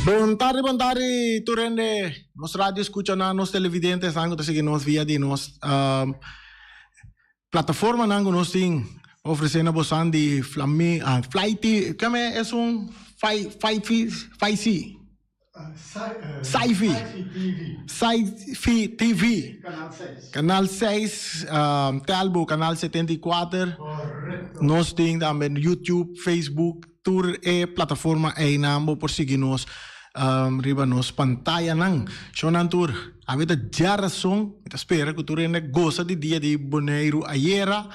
Bon tardi, bon tardi tur hende, nos radio escuchanan, nos televidentenan cu ta sigui nos via di nos plataformanan cu nos tin pa ofrece na bosan di Flami, Fly TV, keme esun Fai, Fai, Fai C. Sci-fi Sci-fi TV Canal 6 Telbo Canal 74 Nos tin tambe YouTube, Facebook Tur e plataforma einan bo por sigui nos riba nos pantayanan Shownan tur Awe ta djarason Mi ta spera ku tur hende gosa di dia di Boneiru ayera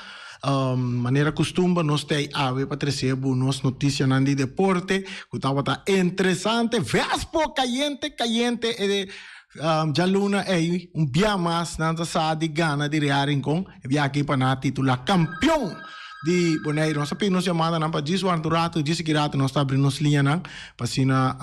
Manera kustumber nos ta ei awe pa trese bo nos notisianan di deporte ku tabata interesante. Vespo kayente kayente e djaluna ei un bia mas nan ta sa di gana di Real Rincon. E bia aki pa nan a titula kampion di Boneiru. Nos ta pidi nos yamadanan pa djis wanta un ratu, djis aki ratu nos ta abri nos liñanan pa asina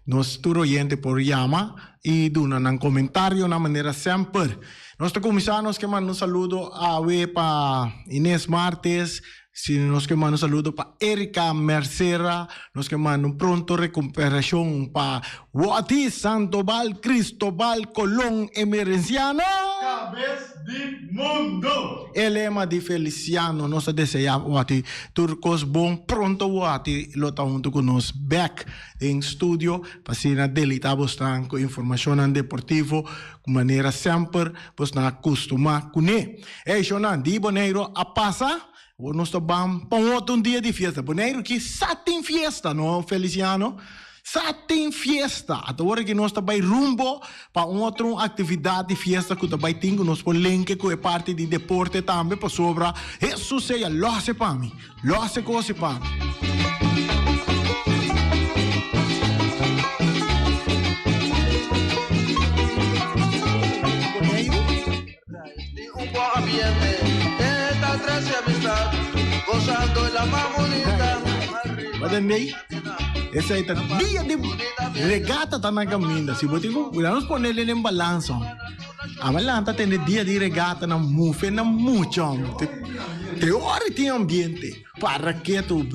nos tur oyente por yama y duna nan comentarionan manera semper. Nos ta cuminsa, nos ke manda un saludo awe pa Inés Martes, si nos ke manda un saludo pa Erika Mercera, nos ke manda un pronto recuperacion pa Wati Sandoval Cristobal Colon Emerenciano. Cabes di mundo! E lema di Feliciano, nos ta desea Wati tur cos bon, pronto Wati lo ta hunto cu nos bek den studio pa asina deleita bosnan cu informacionnan deportivo cu manera semper bosnan a custuma cune. Ey shownan di Boneiru a pasa, awor nos ta ban pa un otro dia di fiesta. Boneiru ki sa tin fiesta no Feliciano? Sa tin fiesta! Ata ora ki nos ta bai rumbo pa un otro actividad di fiesta cu ta bai tin cu nos por linke cu e parti di deporte tambe pasobra Hesus sea lose pa mi, lose cos pa mi. Tin un bon ambiente, e ta trece amistad, gozando en la mas bonita. Wat een nee. Esei ta dia di regata ta na caminda. Si bo tin cu cuida nos pone el en balansa. Aba lanta tende dia di regata na mufe na mucha. Te ora tin ambiente. Para ketu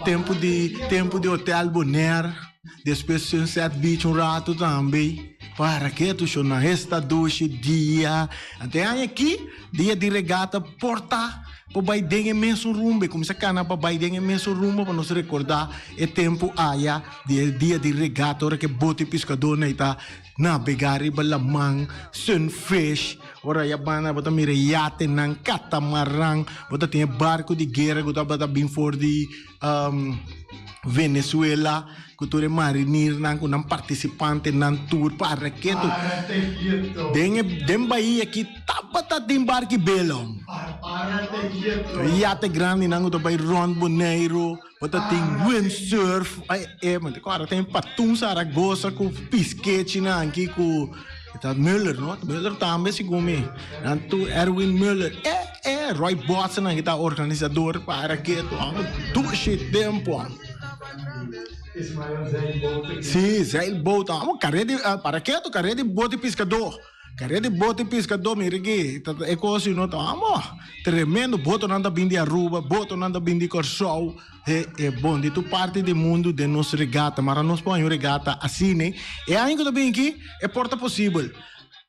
tempo di tempo di hotel Bonaire. Despues Sunset Beach un rato tambe. Para ketu shona esta dushi dia. Ante aña aki dia di regata por ta pa bai den e mesun rumbo. E kuminsá kana pa bai den e mesun rumbo pa nos rekordá e tempu aya di e dia di regata ora ku e bote piskadónan ei ta nabegá riba laman, sunfish. Ora ya banda bo ta mira yatenan, katamaran, bo ta tin e barku di guera ku tabata bin for di Venezuela ku tur e marinirnan ku nan partisipantenan tur para ketu den e den bahia aki tabata tin barki belo yate grandinan ku ta bai rond Boneiru bo ta tin windsurf ai e mi ta kòrda tin Patun Saragosa ku piskechinan aki ku ta Muller no Muller tambe segun mi nan tur Erwin Muller e e Roy Botsenan ki ta organisador para ketu amo dushi tempu amo. Si zeilboot amo kare di para ketu kare di bote piskadó kare di bote piskadó mira aki ta e kos si no ta amo tremendo botonan ta bin di Aruba botonan ta bin di Kòrsou e e bon di tur parti di mundu den nos regata mara nos por haña un regata asina e aña ku ta bin aki e por ta posibel.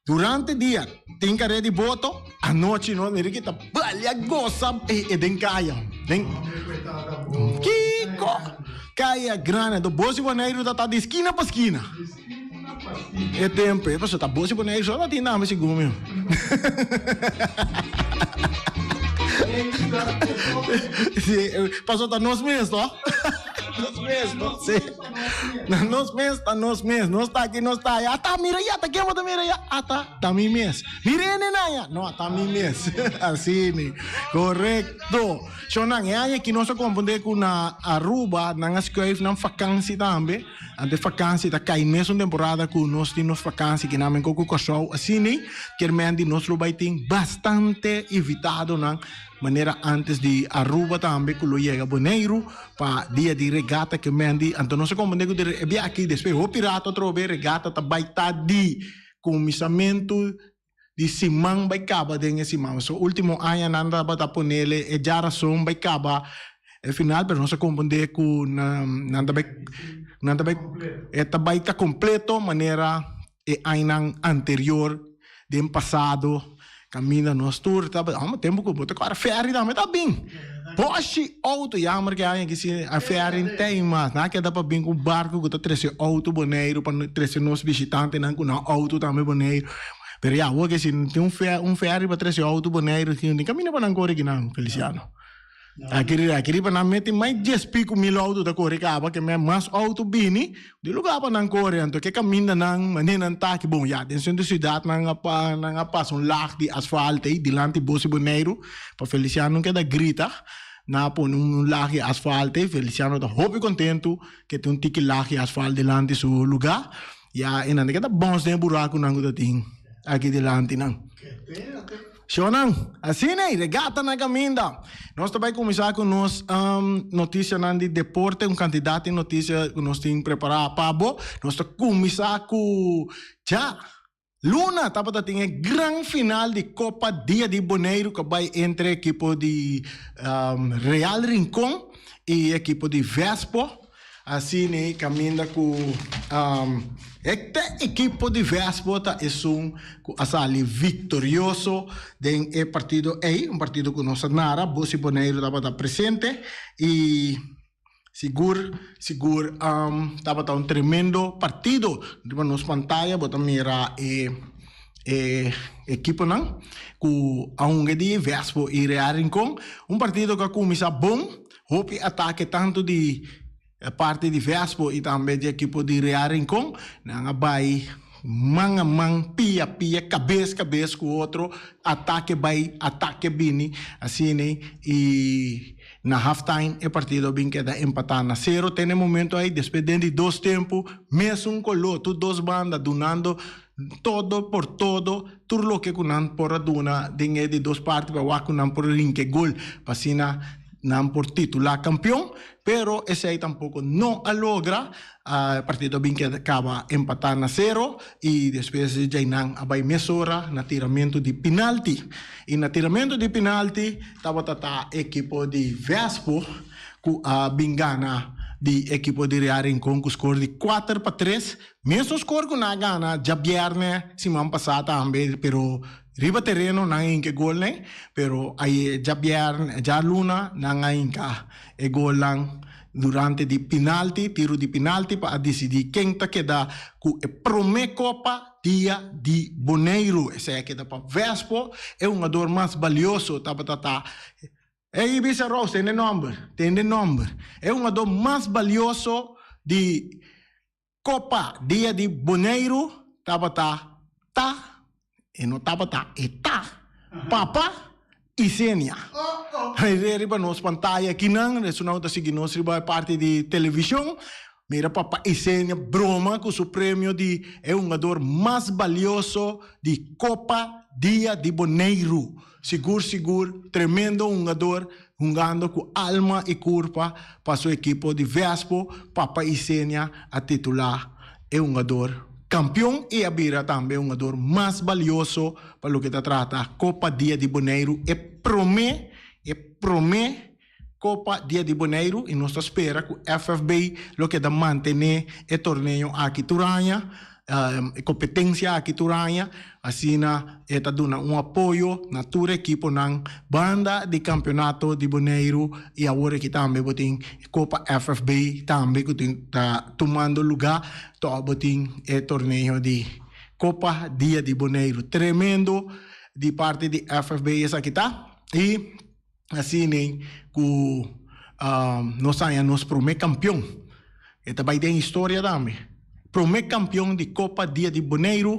Durante dia tin kare di boto, anochi no mira ki ta balia gosa e e den kaya. Den Kiko? Kaya grandi. Anto Bos di Boneiru ta ta di skina pa skina. E tempo e pasobra ta Bos di Boneiru so ta tin tambe segun mi. Si, pasobra ta nos mes to. Nos mes, no? Si. Nos mes ta nos mes. Nos ta aki, nos ta allá. Ata, mira ya, ta ken bo ta mira ya? Ata, ta mi mes. Mira e nena ya. No, ta mi mes. Así ni. Korekto. Shonnan, e aña aki nos a komprendé ku na Aruba nan a skuif nan fakansi tambe. Ante fakansi ta kai mesun temporada ku nos tin nos fakansi ki nan men ku Kòrsou. Así ni, kier men di nos lo bai tin bastante invitadonan. Manera antes di Aruba tambe cu lo yega Boneiru pa dia di regata ke men di anto nos a comprende cu e bia aki despues hopi rato atrobe regata ta bay ta di cuminsamentu di siman bay caba den e siman so ultimo aña nan tabata ponele e djarason bay caba e final pero nos a comprende cu nan ta bay. Nan ta bai e ta bai ta kompleto manera e añanan anterior den pasado kaminda nos tur tabata amo tempu ku bo ta kore ferry tambe ta bin boshi outo jammer ke aña aki si a ferry tei mas nan a keda pa bin ku barko ku ta trese outo Boneiru pa trese nos bishitantenan ku nan outo tambe Boneiru pero ya awor ke si tin un ferry pa trese outo Boneiru tin kaminda pa nan kore kinan Feliciano. Aki aki riba nan mete mai dies pico mil auto ta kore kaba ke men mas auto bini di lugar pa nan kore anto ke kaminda nan mane nan ta aki bon ya den sentro siudat nan a pa nan a pasa un lag di asfalt ei dilanti Bos di Boneiru pa Feliciano keda grita nan a pone un lag di asfalt ei Feliciano ta hopi kontentu ke tin un tiki lag di asfalt dilanti su lugar ya e nan ta keda bons den e burakunan ku ta tin aki dilanti nan. Shownan, asina ei, regata na kaminda! Nos ta bai kuminsá ku nos notisianan di deporte, un kantidat di notisia ku nos tin prepará pa bo. Nos ta kuminsá ku dja luna tabata tin e gran final di Kopa Dia di Boneiru ku a bai entre ekipo di Real Rincon i ekipo di Vespo. Asina kaminda ku e te ekipo di Vespo ta esun ku a sali viktorioso den e partido ei, un partido ku nos a nara, Bosi Boneiru tabata presente i sigur sigur tabata un tremendo partido. Riba nos pantaya bo ta mira e e ekiponan ku a hunga di Vespo i Real Rincon, un partido ku a kuminsá bon. Hopi atake tantu di parti di Vespo i tambe di ekipo di Real Rincon. Nan a bai man a man, pia a pia, kabes kabes ku otro, atake bai, atake bini, asina i na half time e partido a bin keda empatá na sero te na e momento ei. Despues den di dos tempu mesun koló, tur dos banda dunando todo por todo, tur loke ku nan por a duna den e di dos parti pa wak ku nan por rinka e gol pa asina nan por titulá kampion, pero esei tampoko no a logra. E partido a bin keda kaba empatá na sero i despues di djei nan a bai mesora na tiramentu di pinalti. I na tiramentu di pinalti tabata ta ekipo di Vespo ku a bin gana di ekipo di Real Rincon ku skor di 4-3. Mesun skor ku nan a gana djabièrnè siman pasá tambe, pero riba tereno nan a hinka e golnan, pero aye djabièrnè, djaluna nan a hinka e golnan durante di pinalti, tiru di pinalti pa a disidí ken ta keda ku e promé kopa dia di Boneiru. Esei a keda pa Vespo, e hungador mas balioso tabata ta Ey bisa Rose, tende nòmber, tende nòmber. E hungador mas balioso di Kopa Dia di Boneiru tabata ta, e no tabata, e ta, Papa Isenia. Rei riba nos pantaya akinan, esunnan ku ta sigui nos riba e parti di televishon, mira Papa Isenia broma ku su premio di e hungador mas balioso di Kopa Dia di Boneiru. Sigur sigur tremendo hungador hungando ku alma i kurpa pa su ekipo di Vespo, Papa Isenia a titulá e hungador kampion i a bira tambe e hungador mas balioso pa loke ta trata Kopa Dia di Boneiru, e promé e promé Kopa Dia di Boneiru i nos ta spera ku FFB lo keda mantené e torneo aki tur aña, e kompetensia aki tur aña, asina e ta duna un apoyo na tur ekiponan banda di kampeonato di Boneiru i awor aki tambe bo tin Kopa FFB tambe ku tin ta tumando lugá, tòg bo tin e torneo di Kopa Dia di Boneiru. Tremendo di parti di FFB esaki ta i. Asina ku nos haña nos promé kampion. E ta bai den historia tambe. Promé kampion di Kopa Dia di Boneiru,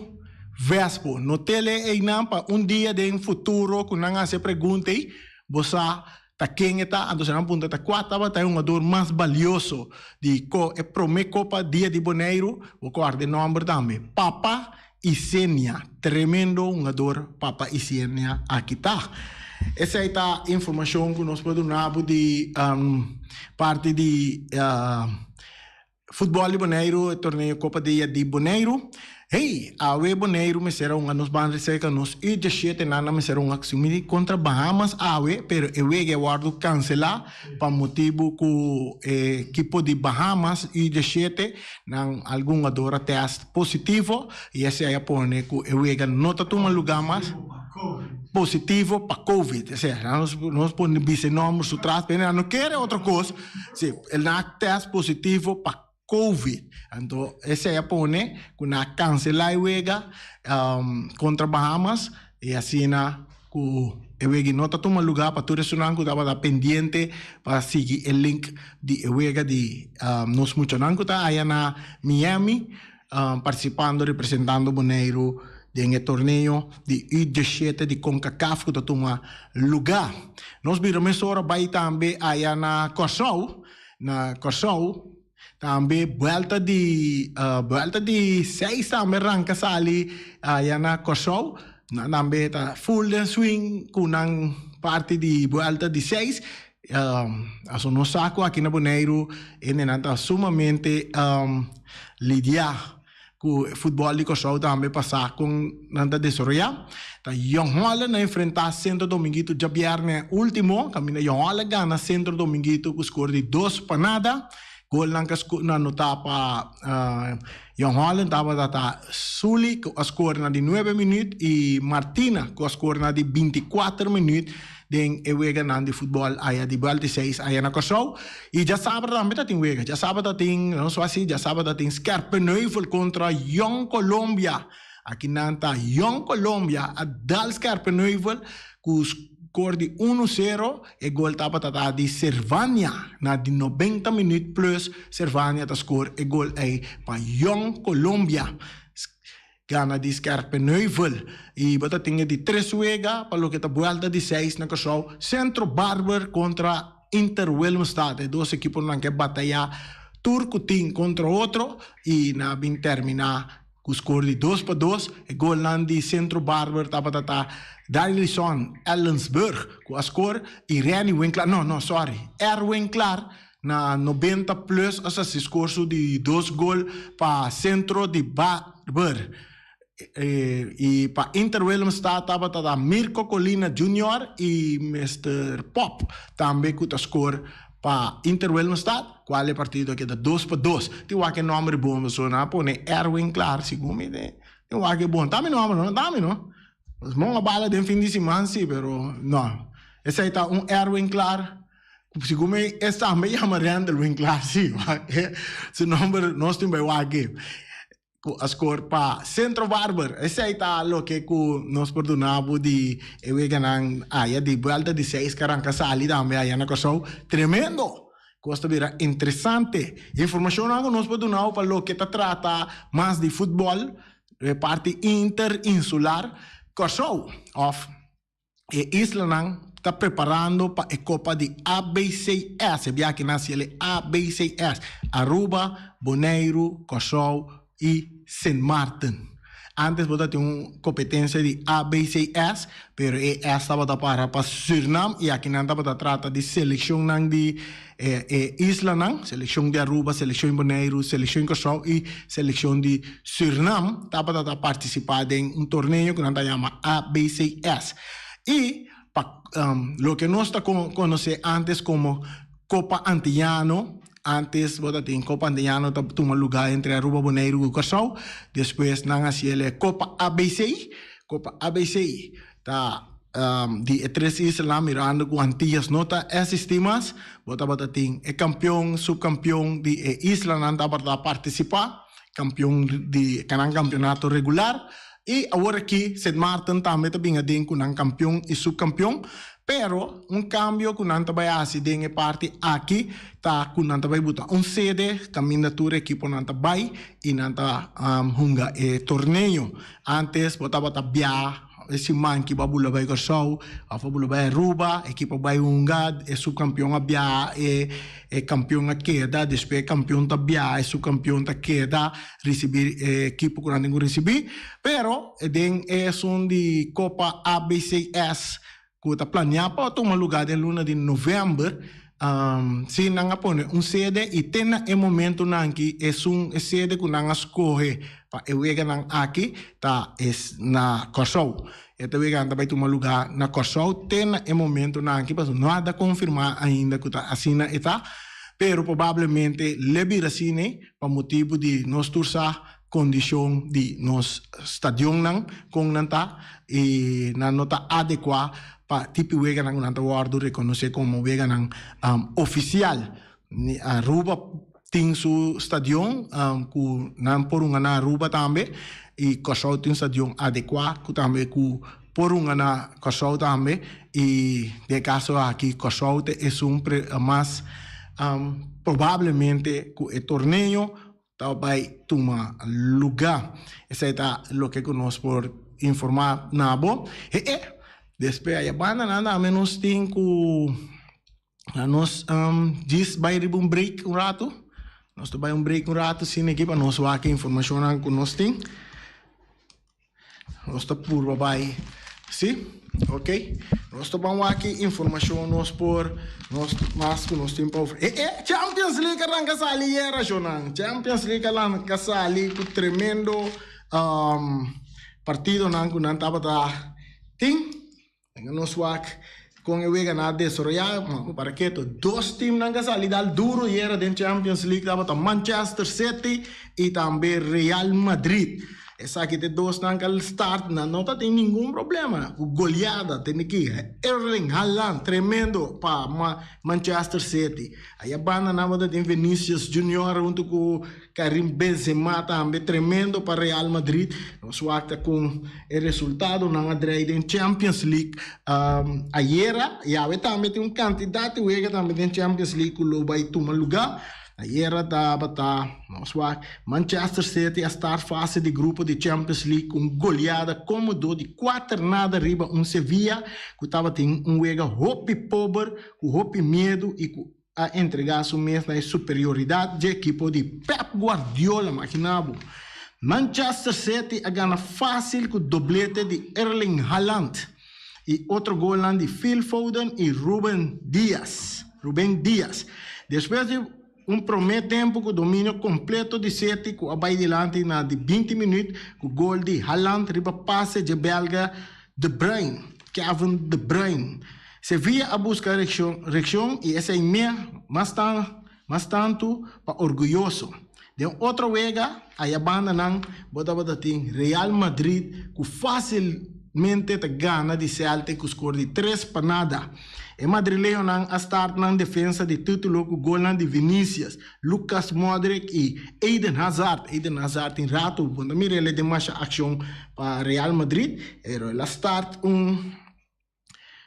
Vespo. No tele einan pa un dia den futuro ku nan hasi e pregunta ei, bo sa ta ken e ta. Anto si nan puntra ta kua tabata e hungador mas balioso di e promé Kopa Dia di Boneiru, bo kòrda e nòmber tambe, Papa Isenia, tremendo hungador Papa Isenia aki ta. Esei ta informacion cu nos por duna bo di parti di futbol di Boneiru, e torneo Copa Dia di Boneiru. Hey, awe Boneiru mester a hunga nos ban reserka nos U diesshete nan a mester a hunga sumidi kontra Bahamas awe, pero e wega a wòrdu kanselá pa motibu ku e ekipo di Bahamas U diesshete nan algun hungador a tèst positivo i esei a pone ku e wega no ta tuma lugá mas. Positivo pa Covid. Esei, nos nos por bisa e nòmber su tras, pero nan no kere otro kos, si el nan a tèst positivo pa Covid. Anto esei a pone ku nan a kanselá e wega kontra Bahamas i asina ku e wega no ta tuma lugá pa tur esunnan ku tabata pendiente pa sigui e link di e wega di nos muchanan ku ta aya na Miami partisipando representando Boneiru den e torneo di U diesshete di Concacaf ku ta tuma lugá. Nos bira mesora bai tambe aya na Kòrsou. Na Kòrsou tambe buelta di buelta di seis tambe ranka sali aya na Kòrsou. Nan tambe ta full den swing ku nan parti di buelta di seis. Aso nos sa ku aki na Boneiru hendenan ta sumamente lidiá ku e futbòl di Kòrsou tambe pa sa kon nan ta desaroyá. Ta Jong Holland a enfrentá Centro Dominguito djabièrnè último, kaminda Jong Holland gana Centro Dominguito ku skor di dos pa nada. Golnan ku a anotá pa Jong Holland tabata ta Sully ku a skor na di nuebe minüt i Martina ku a skor na di binti kuater minüt. Den e weganan di futbòl aya di buèlta i seis aya na Kòrsou. I djasabra tambe ta tin wega. Djasabra ta tin, no so asi, djasabra ta tin Scherpenheuvel kontra Jong Colombia. Aki nan ta Jong Colombia a dal Scherpenheuvel ku skor di unu sero. E gol tabata ta di Servania. Na di nobenta minüt plus Servania ta skor e gol ei pa Jong Colombia. Gana di Scherpenheuvel y bo ta tin e di tres wega pa loke ta buelta di seis na Kòrsou, Centro Barber kontra Inter Willemstad. E dos ekiponan ke batayá tur ku tin kontra otro y nan a bin terminá ku skor di dos pa dos. E golnan di Centro Barber tabata ta Dailison Ellensburg ku a skor y Renny Winklaar, no, no, sorry, Erwin Klaar Na nobenta plus a sa score su di dos gol pa Centro di Barber y pa Inter Willemstad tabata ta Mirko Colina Junior y Mister Pop tambe cu ta score pa Inter Willemstad cual e partido a keda dos pa dos. Tin wak e nomber bon pasobra nan a pone Erwin Klaar segun mi tin wak e bon ta mi nomber no ta mi no. Mon a bala den fin di siman si pero no esey ta un Erwin Klaar. Segun mi e tambe yama Randall Winklaar si su nomber nos tin bai wak ku a score pa Centro Barber. Esei ta loke ku nos por duna bo di e weganan aya di buelta di seis ku a ranka sali tambe aya na Kòrsou. Tremendo! Kos ta bira interesante. Informashonnan ku nos por duna bo pa loke ta trata mas di futbòl, e parti interinsular Kòrsou òf. E islanan ta preparando pa e kopa di ABCS, e biaha ki nan hasi el e ABCS, Aruba, Boneiru, Kòrsou i Sint Maarten. Antes bo ta tin un kompetensia di ABCS, pero e S tabata para pa Sürnam i aki nan tabata trata di selekshonnan di e islanan, selekshon di Aruba, selekshon di Boneiru, selekshon di Kòrsou i selekshon di Sürnam tabata ta partisipá den un torneo ku nan ta yama ABCS. I pa loke nos ta konosé ántes komo Kopa Antiyano, ántes bo ta tin Kopa Antiyano ta tuma lugá entre Aruba, Boneiru ku Kòrsou, despues nan hasi el e Kopa ABC, Kopa ABC Ta di e tres islanan mirando ku Antillas no ta existi mas, bo tabata tin e kampion, subkampion di e islanan tabata partisipa, kampion di nan kampionato regular i awor aki Sint Maarten tambe ta bin aden ku nan kampion i subkampion, pero un kambio ku nan ta bai hasi den e parti aki ta ku nan ta bai buta un sede kaminda tur ekiponan ta bai i nan ta hunga e torneo. Antes bo tabata bia e siman ki bo a bula bai Kòrsou òf a bula bai Aruba, ekipo a bai hunga, e subkampion a bia, e e kampion a keda, despues e kampion ta bia, e subkampion ta keda risibí e ekipo ku nan tin ku risibí. Pero den e esun di Kopa ABCS ku ta planeá pa tuma lugá den luna di novèmber. Si nan a pone un sede i te na e momentunan aki esun e sede ku nan a skohe pa e weganan aki ta es na Kòrsou. E ta weganan ta bai tuma lugá na Kòrsou te na e momentunan aki pasobra no a da konfirmá ainda ku ta asina e ta, pero probablemente le bira asina pa motibu di nos tur sa kondishon di nos stadionnan kon nan ta i nan no ta adekuá pa tipi weganan ku nan ta wòrdu rekonosé komo weganan ofisial. Aruba tin su stadion ku nan por hunga na Aruba tambe i Kòrsou tin un stadion adekuá ku tambe ku por hunga na Kòrsou tambe i den e kaso aki Kòrsou ta esun mas probablemente ku e torneo ta bai tuma lugá. Esei ta loke ku nos por informá na bo. He e, despues aya banda nan tambe nos tin ku nos djis bai riba un break un ratu. Nos ta bai un break un ratu asina aki pa nos wak e informashonnan ku nos tin. Nos ta purba bai si ok nos ta ban wak ki informacion nos por nos mas ku nos tin pa ofrece e e Champions League a ranka sali yera shownan Champions League a ranka sali ku tremendo partidonan ku nan tabata tin. Venga nos wak con e wega nan a desaroya, ma para keto dos teamnan ka sali dal duro yera den Champions League tabata Manchester City y tambe Real Madrid. Esaki ta e dosnan ka start, nan no ta tin ningun problema cu goleada tene ki Erling Haaland tremendo pa Manchester City. Aya banda nan tabata tin Vinicius Junior hunto cu Karim Benzema tambe tremendo pa Real Madrid. Nos wak ta con e resultadonan a drei den Champions League ayera. Yawe tambe tin un cantidad di wega tambe den Champions League cu lo bay tuma luga. Ayera tabata, nos wak, Manchester City a start fase di grupo di Champions League cu un goleada comodo di cuater nada riba un Sevilla cu tabatin un wega hopi pober, cu hopi miedo y cu a entregá su mes na e superioridat dje ekipo di Pep Guardiola, Magina bo. Manchester City a gana fásil ku doblete di Erling Haaland i otro golnan di Phil Foden i Ruben Dias. Ruben Dias. Despues di un promé tempu ku dominio kompleto di City ku a bai dilanti na di 20 minüt ku gol di Haaland riba pase dje belga De Bruyne, Kevin De Bruyne. Sevilla a buska reaccion y esey mea mas mas tantu pa orguyoso. Den otro wega aya banda nan bo tabata tin Real Madrid cu facilmente ta gana di Celtic cu score di tres pa nada. E madrileñonan a start nan defensa di titulo cu golnan di Vinicius, Lucas Modric y Eden Hazard. Eden Hazard tin rato bo ta mira el den masha accion pa Real Madrid pero el a start un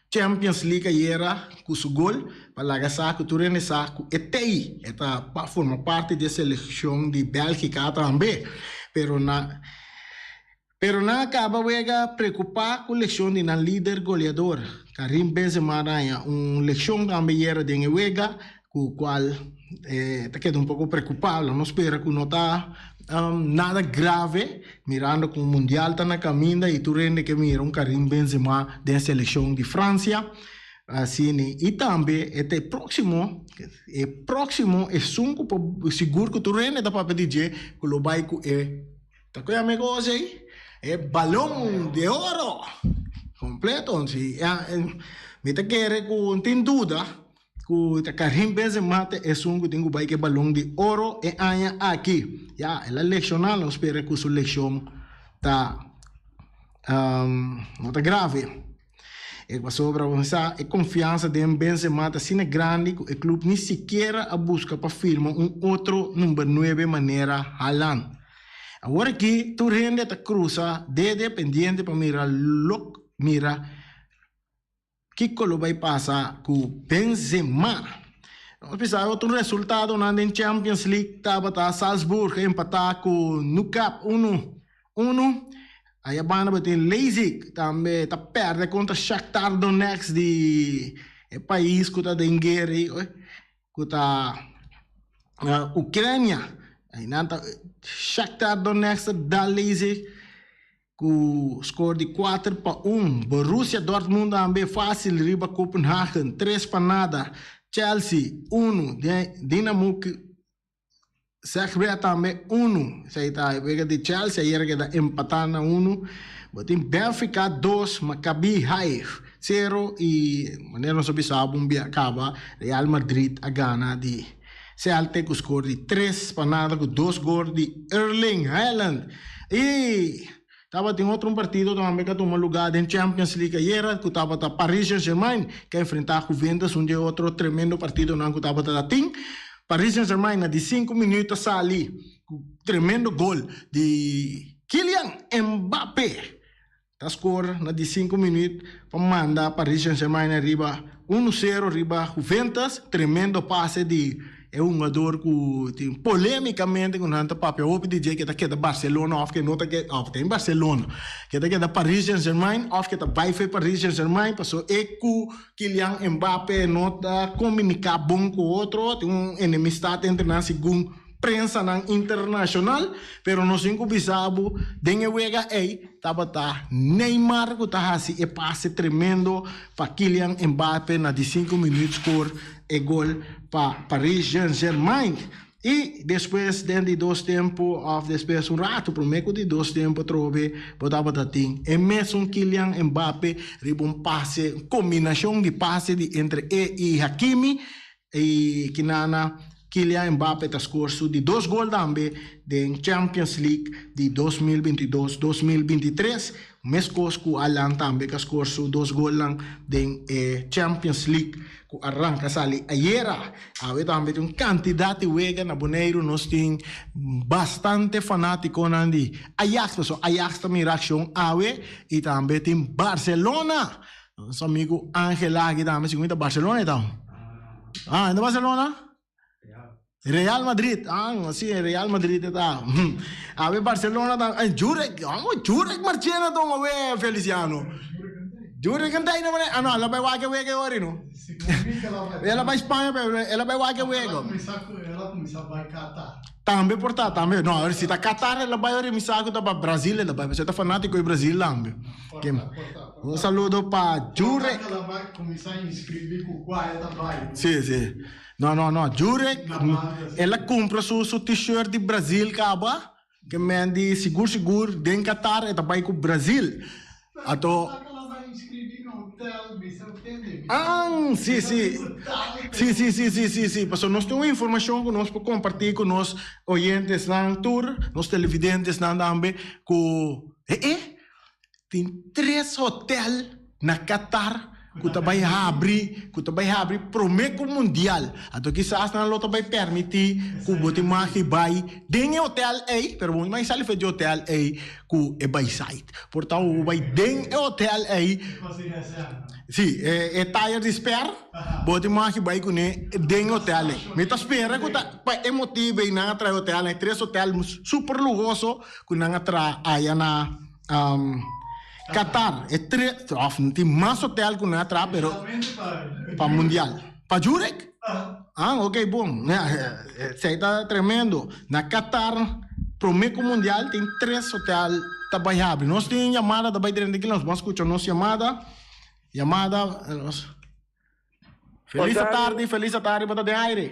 Champions League ayera cu su gol pa laga sa cu tur hende sa cu e tey e ta forma parti di e seleccion di Belgica tambe. Pero na pero nan a caba wega preocupa cu leccion di nan lider goleador Karim Benzema a haña un leccion tambe ayera den e wega cu cual e ta keda un poco preocupa. Lo nos spera cu no ta nada grave mirando cu mundial ta na caminda y tur hende ke mira un Karim Benzema den seleccion di Francia. Asina y tambe e ta e proximo e proximo esun cu por sigur cu tur hende ta papia di dje cu lo bay cu e ta cu yama e cosa ey e balon de oro completo. Si mi ta kere cu no tin duda Ku ta Karim Benzema ta esun ku tin ku bai ku e balon di oro e aña aki. Ya, el a lekshoná, nos spera ku su lekshon ta no ta grave. E pasobra bo sa e konfiansa den Benzema ta asina grandi ku e klup ni sikiera a buska pa firma un otro number nuebe manera Haaland. Awor aki tur hende ta krusa dede pendiente pa mira lok mira Kiko lo bai pasa ku Benzema? Nos bisa otro resultadonan den Champions League tabata Salzburg empatá ku Nukap unu unu. Aya banda bo tin Leipzig tambe ta pèrdè kontra Shakhtar Donetsk di e pais ku ta den guera ei ku ta Ukrania. Einan ta Shakhtar Donetsk ta dal Leipzig. Ku skor di kuater pa un, Borussia Dortmund a hamb'é fásil riba Kopenhagen, tres pa nada. Chelsea 1, Dinamo Zagreb tambe 1. Esei ta e wega di Chelsea ayera keda empatá na 1. Bo tin Benfica 2, Maccabi Haifa 0 i manera nos a bisa un bia kaba Real Madrid a gana di Celtic ku skor di 3-0 ku dos gol di Erling Haaland. I tabatin otro un partido tambe ku a tuma lugá den Champions League ayera ku tabata Paris Saint-Germain ku a enfrentá Juventus, un di e otro tremendo partidonan ku tabata ta tin. Paris Saint-Germain na di sinku minuut a sali ku tremendo gol di Kylian Mbappé. Ta skor na di sinku minuut pa manda Paris Saint-Germain ariba unu sero riba Juventus. Tremendo pase di e hungador ku tin polemikamente ku nan ta papia hopi di dje ke ta keda Barcelona òf ke no ta keda òf ta den Barcelona ke ta keda Paris Saint-Germain òf ke ta bai for Paris Saint-Germain pasobra e ku Kylian Mbappé no ta komuniká bon ku otro, tin un enemistat entre nan segun prensanan internashonal, pero nos tin ku bisa bo den e wega ei tabata Neymar ku ta hasi e pase tremendo pa Kylian Mbappé na di sinku minuut skor e gol pa Paris Saint-Germain. I despues den di dos tempu òf despues un ratu promé ku di dos tempu atrobe bo tabata tin e mesun Kylian Mbappé riba un pase, un kombinashon di pase di entre e i Hakimi i kinana Kylian Mbappé ta skor su di dos gol tambe den Champions League di 2022, 2023 meskos ku Haaland tambe ka skor su dos golnan den e Champions League ku a ranka sali ayera. Awe tambe tin un kantidat di wega na Boneiru. Nos tin bastante fanátikonan di Ajax pasobra Ajax ta mira akshon awe i tambe tin Barcelona. Nos amigu Angel aki tambe segun mi ta Barcelona e ta. Ah, e ta Barcelona? Real Madrid, ah, si, Real Madrid e ta. Awe Barcelona ta, eh, Jurek, amo Jurek Marchena tong awe Feliciano. Jurek en taina mane, ah no, el a bai wak e wega e ori no. El a bai Spaña pero el a bai wak e wega. El a cuminsa bai Qatar. Tambe por ta, tambe. No, a ver, si ta Qatar el a bai ori mi sa cu ta pa Brasil el a bai, pasobra e ta fanatico di Brasil tambe. Un saludo pa Jurek. El a bai cuminsa inscribi cu cua el ta bai. Si, si. No, no, no. Jurek, el a cumpra su su t-shirt di Brazil caba, ke men di sigur sigur den Qatar e ta bay cu Brazil. Ato. Ah, si, si. Si, si, si, si, si, si. Pasobra nos tin un informacion cu nos por comparti cu nos oyentesnan tur, nos televidentesnan tambe, cu, eh, eh, Tin tres hotel na Qatar ku ta bai habri, ku ta bai habri promé ku mundial. Anto kisas nan lo ta bai permití ku bo tin mag di bai den e hotel ei, pero bo no bai sali for di hotel ei ku e bai site. Por ta bo bai den e hotel ei, si, e tire di sper, bo tin mag di bai kuné den e hotel ei. Mi ta spera ku ta pa e motibu ei nan a traha e hotel ei, tres hotel super luhoso ku nan a traha aya na. Qatar, e tres, of tin mas hotel ku nan a traha pero pa mundial. Pa Jurek? Ah, ok, bon. Esei ta tremendo. Na Qatar, prome ku mundial tin tres hotel ta bai habri. Nos tin yamada ta bai drenta aki, nos bon skucha nos yamada. Yamada, nos. Felis tardi, felis tardi, bo ta den aire.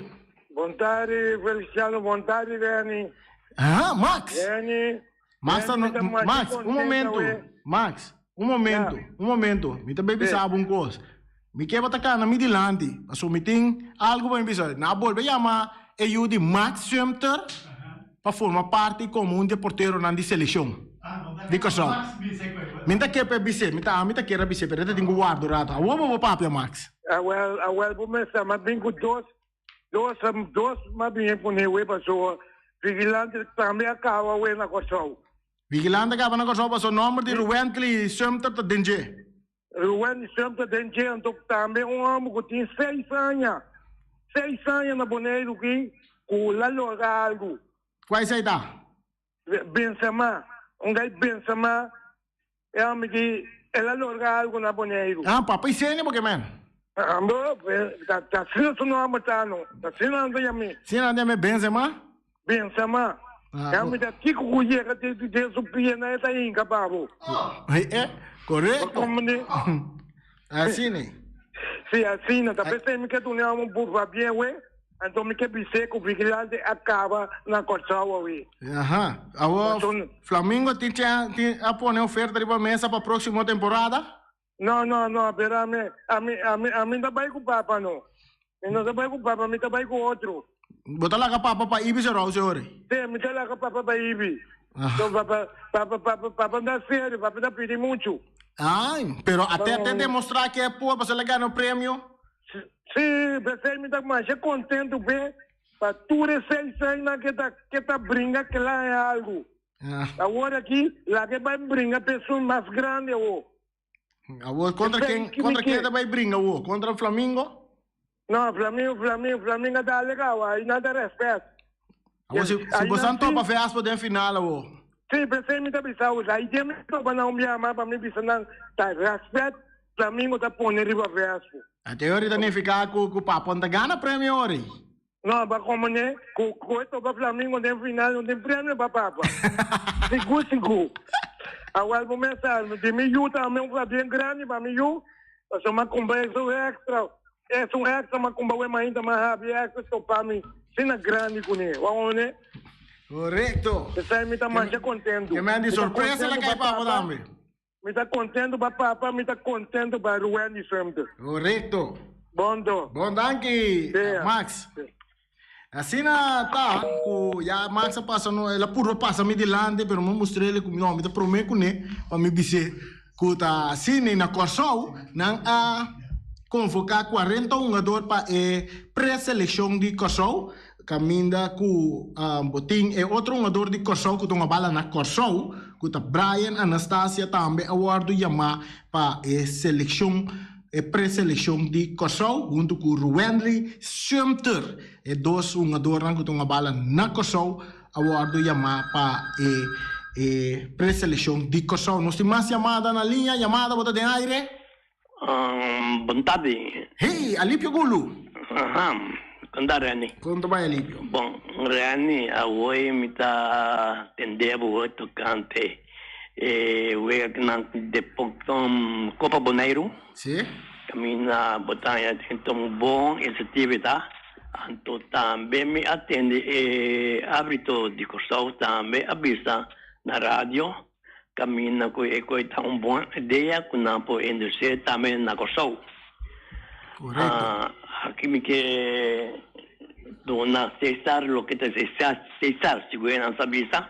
Bon tardi, Feliciano, bon tardi, Benny. Ah, Max. Benny. Max, ta, Max, un momento. Max, un momento, un momento. Mi ta bay bisa bo un cos. Mi ke bo ta cana mi dilanti, pasobra mi tin algo pa mi bisa. Nan a bolbe yama e yu di Max Sumter pa forma parti como un di e porteronan di seleccion di Kòrsou. Mi ta ke pa e bis'é, mi ta, ami ta kier a bis'é, pero e ta tin ku warda un rato. Awor bo por papia, Max. Awel, awel bo mester, m'a bin ku dos, dos, dos m'a bin e pone we pasobra Vigilante tambe a kaba we na Kòrsou. Vigilante a kaba na Kòrsou pasobra nòmber di Ruwently Sumter ta den dje. Ruwently Sumter den dje, anto tambe un hòmber ku tin seis aña, seis aña na Boneiru ki ku la logra algu. Kua esei ta? Benzema, un gai Benzema e hòmber ki el a lorga algu na Boneiru. Ah, papa Isenia bo ke men? Ambo, ta asina su nòmber ta no, ta asina nan ta yam'é. Asina nan ta yam'é Benzema? Benzema. E hòmber ta kiko ku yega den su piena e ta hinka pa bo. Eh, korekto. Asina. Si, asina, ta p'esei mi ke duna un pabien we, anto mi ke bis'é ku Vigilante a kaba na Kòrsou awe. Aha. Awor Flamingo tin tin a pone oferta riba mesa pa próksimo temporada? No, no, no, pero ami, ami, ami, ami no ta bai ku papa no. Mi no ta bai ku papa, mi ta bai ku otro. Bo ta laga papa pa Ibi Serou, señor? Sí, mi ta laga papa pa Ibi. So, papa, papa, papa, papa ta serio, papa ta pidi muchu. Ay, pero ate te demostra ke e por, pasobra el a gana un premio. Sí, p'esei mi ta masha kontentu p'e, pa tur e seis añanan ke ta, ke ta bringa kla e algu. Awor aki, laga e bai bringa p'e esun mas grandi awor. Awor kontra ken, kontra ken ta bai bringa awor? Kontra Flamingo? No, Flamingo, Flamingo, Flamingo ta alega awor, ai nan ta respet. Awor si, si bosan topa Vespo den final awor. Si, p'esei mi ta bisa awor, ai den mi topa nan un bia mas pa mi bisa nan ta respet Flamingo ta pone riba Vespo. Ate ori ta nifica cu cu Papon ta gana premio ori. No, pa como ne, cu cu e topa Flamingo den final no tin premio pa papa. Sigur sigur. Awel bo mes sa, di mi yu tambe un pabien grandi pa mi yu, pasobra m'a cumpra esun extra, esun extra m'a cumpra awe mainta m'a habi extra topa mi asina grandi cune. Wak como ne? Correcto. Esai mi ta masha contento. Ke men di sorpresa la cay papa tambe. Mi ta contento pa papa, mi ta contento pa Ruwendy Sumter. Correcto. Bon do. Bon danki Max. Asina ta cu ya Max a pasa no, el a purba pasa mi dilanti pero mi a mustr'el cu no mi ta prome cune pa mi bis'é cu ta asina y na Corsou nan a convoca cuarenta hungador pa e pre-seleccion di Corsou Caminda cu bo tin e otro hungador di Corsou cu ta hunga bala na Corsou, cu ta Brian Anastasia tambe a wordo yama pa e seleccion, e pre-seleccion di Corsou hunto cu Ruwenley Sumter. E dos hungadornan cu ta hunga bala na Corsou a wordo yama pa e e pre-seleccion di Corsou. Nos tin mas yamada na liña. Yamada bo ta den aire? Bon tardi. Hey, Alipio Gulu. Aha, kon ta Renny? Kon ta bai Alipio? Bon, Renny, awor mi ta tende bo tokante e weganan di Kopa Boneiru. Si. Kaminda bo ta haña den ta un bon inisiativa ta. Anto tambe mi a tende e árbitro di Kòrsou tambe a bisa na radio Caminda cu e coy ta un bon idea cu nan por introduce tambe na Corsou. Correcto. Aki mi ke duna Cesar loke ta Cesar, sigur e nan sa bisa.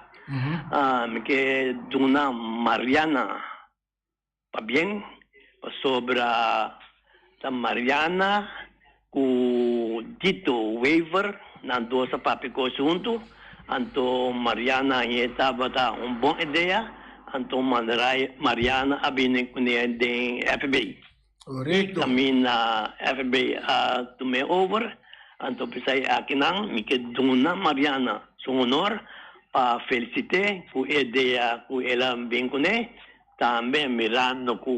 Mi ke duna Mariana pabien pasobra ta Mariana cu Dito Wever nan dos a papia cos hunto, anto Mariana hañ'e tabata un bon idea, anto Mariana a bini cune den FB. Y caminda FB a tum'e over, anto p'esai akinan mi ke duna Mariana su honor pa felicit'e cu e idea cu el a bin cune, Tambe mirando cu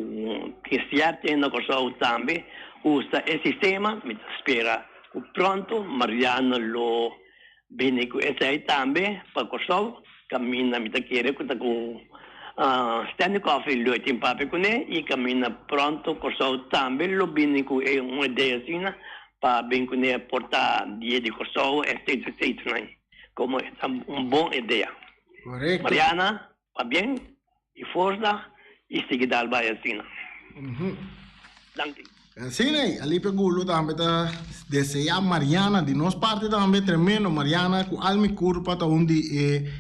tin cierto hende na Corsou tambe usa e sistema, mi ta spera cu pronto Mariano lo bini cu esey tambe pa Corsou, caminda mi ta kere cu ta cu Stanley Coffee lo e tin papia cune y caminda pronto Corsou tambe lo bini cu e un idea asina pa bin cune por ta dia di Corsou etc etc como e ta un bon idea. Correcto. Mariana. Pabien y forsa y sigui dal bay asina. Danki. Asina ey, Alipia Gulu tambe ta desea Mariana di nos parti tambe tremendo Mariana cu al mi curpa ta un di e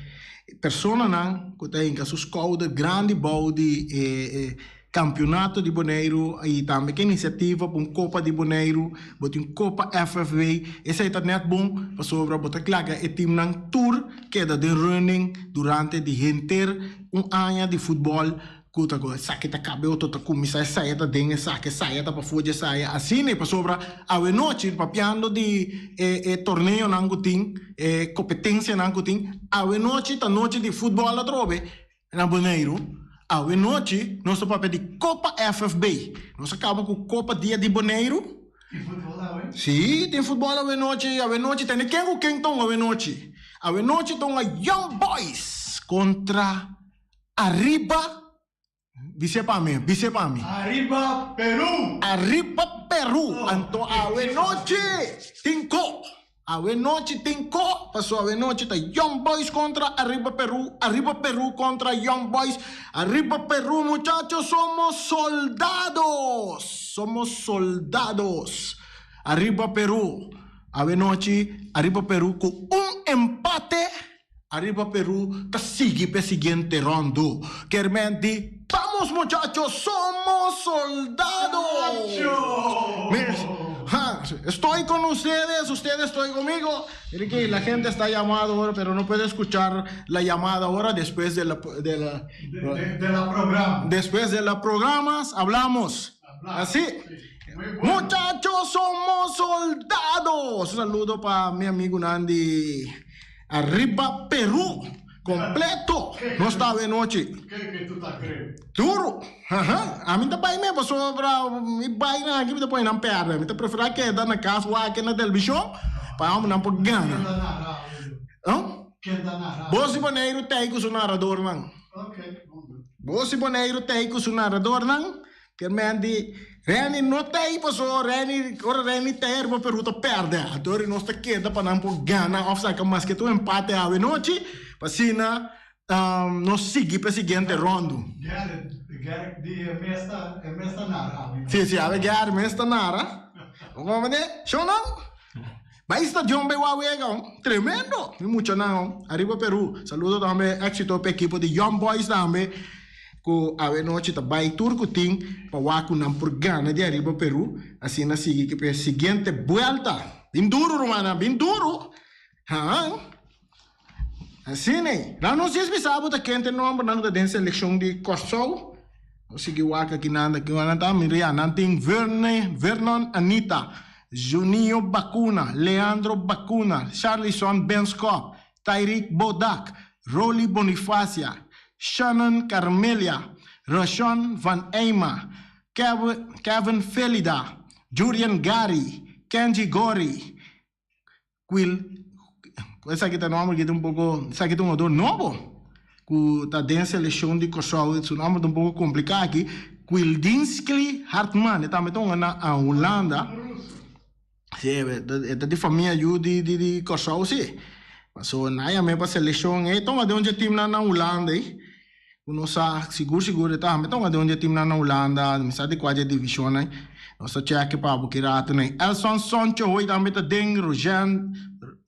personanan cu ta hinca su schouder grandi bou di e Campeonato di Boneiru y tambe ke iniciativa pa un Copa di Boneiru, bo tin Copa FFW, esey ta net bon pasobra bo ta klaga e teamnan tur keda den running durante di henter un aña di futbol ku ta ku esaki ta kabe otro ta kuminsa esaya ta den esaki esaya ta pafó dje esaya asina pasobra awenochi papiando di e e torneonan ku tin e kompetensianan ku tin awenochi ta nochi di futbol atrobe. Na Boneiru, awe nochi nos ta papia di Kopa FFB. Nos a kaba ku Kopa Dia di Boneiru. Tin futbol awe? Sí, tin futbol awe nochi. Awe nochi tende ken ku ken ta hunga awe nochi? Awe nochi ta hunga Young Boys kontra Arriba. Bis'é pa mi, bis'é pa mi. Ariba Peru! Ariba Peru! Anto awe nochi tin ko! Awe nochi tin ko! Paso awe nochi ta Young Boys kontra Ariba Peru, Ariba Peru kontra Young Boys. Ariba Peru muchachos somos soldados! Somos soldados! Ariba Peru! Awe nochi Ariba Peru ku un empate. Ariba Peru ta sigui p'e siguiente rondo. Kermen di, Vamos muchachos, somos soldados! Ha, estoy con ustedes, ustedes estoy conmigo. Mire que la gente está llamando ahora, pero no puede escuchar la llamada ahora después de la, de la, De, de la programa. Después de las programas hablamos. Así. Muchachos, somos soldados. Un saludo para mi amigo Nandi. Arriba Perú. Completo. No estaba de noche. Ke ke tu ta kere? Duro. Aha. Ami ta bai me pasobra mi bai na aki mi ta pone nan perde. Mi ta prefera keda na kas wak na televishon pa amo nan por gana. Ken ta narra? Huh? Ken ta narra? Bos di Boneiru tei ku su naradornan. Ok, bon. Bos di Boneiru tei ku su naradornan. Kermen di, Renny no ta ei paso Renny, ora Renny ta ei riba Peru ta perde. Anto nos ta keda pa nan por gana of saka maske ta un empate awe nochi pa asina nos sigui pa e siguiente rondu. Gerrit, Gerrit di e mes ta, e mes ta nara awe nochi. Si, si, awe Gerrit mes ta nara. Bo komprende? Shon nan, bai stadion bai wak wega hon. Tremendo! Mi muchanan hon. Ariba Peru. Saludo tambe, exito pa e ekipo di Young Boys tambe. Ku awe nochi ta bai tur ku tin pa wak ku nan por gana di ariba Peru, asina sigui ku e siguiente buelta. Bin duru rumannan, bin duru! Haan. Asina ei. Nan no sies bisa bo ta kende nombernan ku ta den selekshon di Kòrsou. Nos sigui wak aki nan ta kiwa nan ta mira ya nan tin Verne, Vernon Anita, Juninho Bacuna, Leandro Bacuna, Charlison Benschop, Tyrick Bodak, Roly Bonifacia, Shannon Carmelia, Rashon van Eyma, Kevin Felida, Jurian Gary, Kenji Gori, Quil, esaki ta nomber ki ta un poko, esaki ta un jugador nobo ku ta den selekshon di Kòrsou, su nomber ta un poko kompliká aki, Quildinskly Hartman, e tambe ta hunga na Hulanda. Sí, e ta di famia yu di di di Kòrsou sí. Paso nan yam'é pa selekshon e ta un den un dje timnan na Hulanda ei. Ku nos sa sigur sigur e ta un den un dje timnan na Hulanda, mi sa di kua dje divishonnan ei. Nos ta chèk'e pa bo ki ratu nan ei. Elson Soncho hoy tambe ta den, Rojean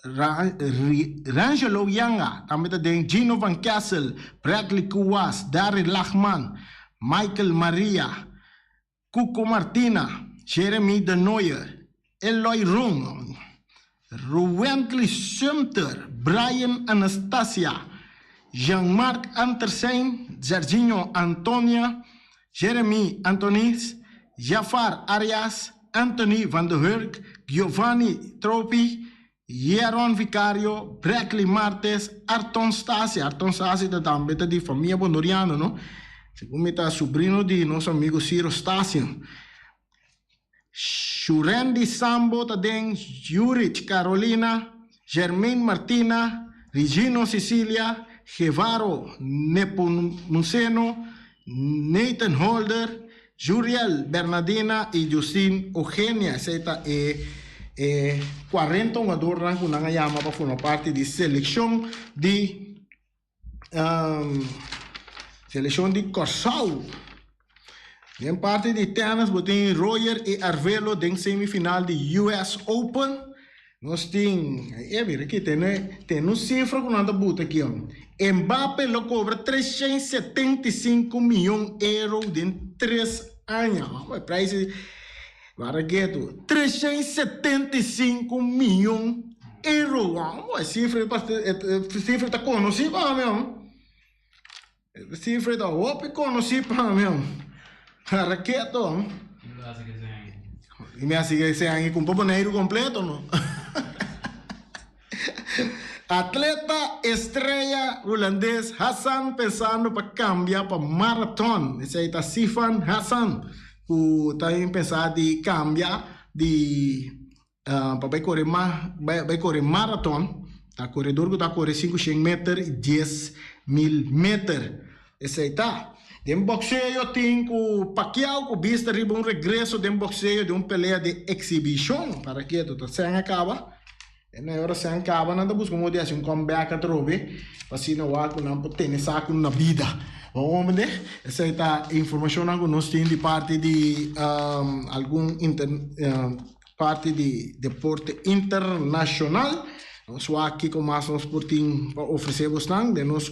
Rangelo Yanga tambe ta den, Gino van Kessel, Bradley Kuwas, Darryl Lachman, Michael Maria, Cuco Martina, Jeremy de Nooijer, Eloy Room, Ruwently Sumter, Brian Anastasia, Jean-Marc Antersijn, Serginho Antonia, Jeremy Antonis, Jafar Arias, Anthony van de Hurk, Giovanni Tropi, Jeron Vicario, Bradley Martes, Arton Stasia, Arton Stasia ta tambe ta di famia Bondoriano no, segun mi ta subrino di nos amigo Ciro Stasia. Shurendy Sambo ta den, Jurich Carolina, Germain Martina, Regino Cecilia, Gevaro Nepomuceno, Nathan Holder, Juriel Bernadina y Justin Eugenia. Esey ta e e cuarenta hungadornan cu nan a yama pa forma parti di seleccion di seleccion di Corsou. Den parti di tennis bo tin Roger y Arvelo den semifinal di US Open. Nos tin, e mira aki, tene, tene un sifra ku nan ta buta aki hon. Mbappe lo kobra 375 miyon euro den tres aña. Amo e prijs ei, wara ketu. 375 miyon euro. Amo e sifra ei, e sifra ta konosí pa mi hon. E sifra ta hopi konosí pa mi. Raketo. I mi a sigui ese aña kumpra Boneiru kompleto no. Atleta estrella hulandes Hassan pensando pa kambia pa maraton. Esei ta Sifan Hassan ku ta pensa di kambia di Pa bai kore ma bai kore maraton ta koredor ku ta kore sinku shen meter i 10,000 meter. Esei ta. Den boxeo tin ku Pacquiao ku bista riba un regreso den boxeo den un pelea di exhibishon. Para ketu ta sèn a kaba. E na e ora sèn kaba nan ta buska un modo di hasi un comeback atrobe pa asina wak ku nan por tene saku na bida. Bo hombre, esei ta e informashonnan ku nos tin di parti di algun inter parti di deporte internashonal. Nos wak kiko mas nos por tin pa ofresé bosnan den nos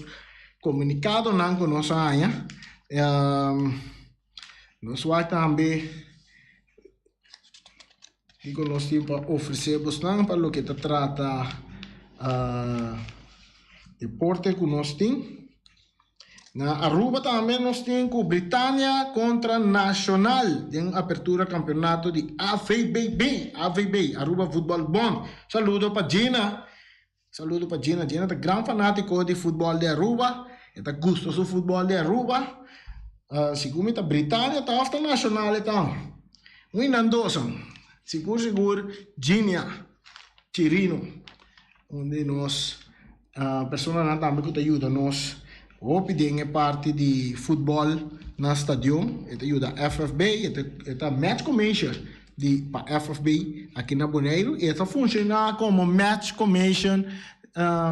Komunikadonan ku nos a haña, nos wak tambe kiko nos tin pa ofresé bosnan pa loke ta trata deporte ku nos tin. Na Aruba tambe nos tin ku Britania kontra Nacional den apertura kampeonato di AVBB, AVB, Aruba Voetbal Bond. Saludo pa Gina. Saludo pa Gina. Gina ta gran fanatico di futbol di Aruba. E ta gusta su futbol di Aruba. Sigur mi ta Britania ta of ta Nacional e ta. Un y nan dos. Sigur sigur Ginia Chirino. Un di nos personanan tambe cu ta yuda nos hopi den e parti di futbol na stadion. E ta yuda FFB. E ta match commissioner. di pa FFB aki na Boneiru i e ta funshoná komo match commission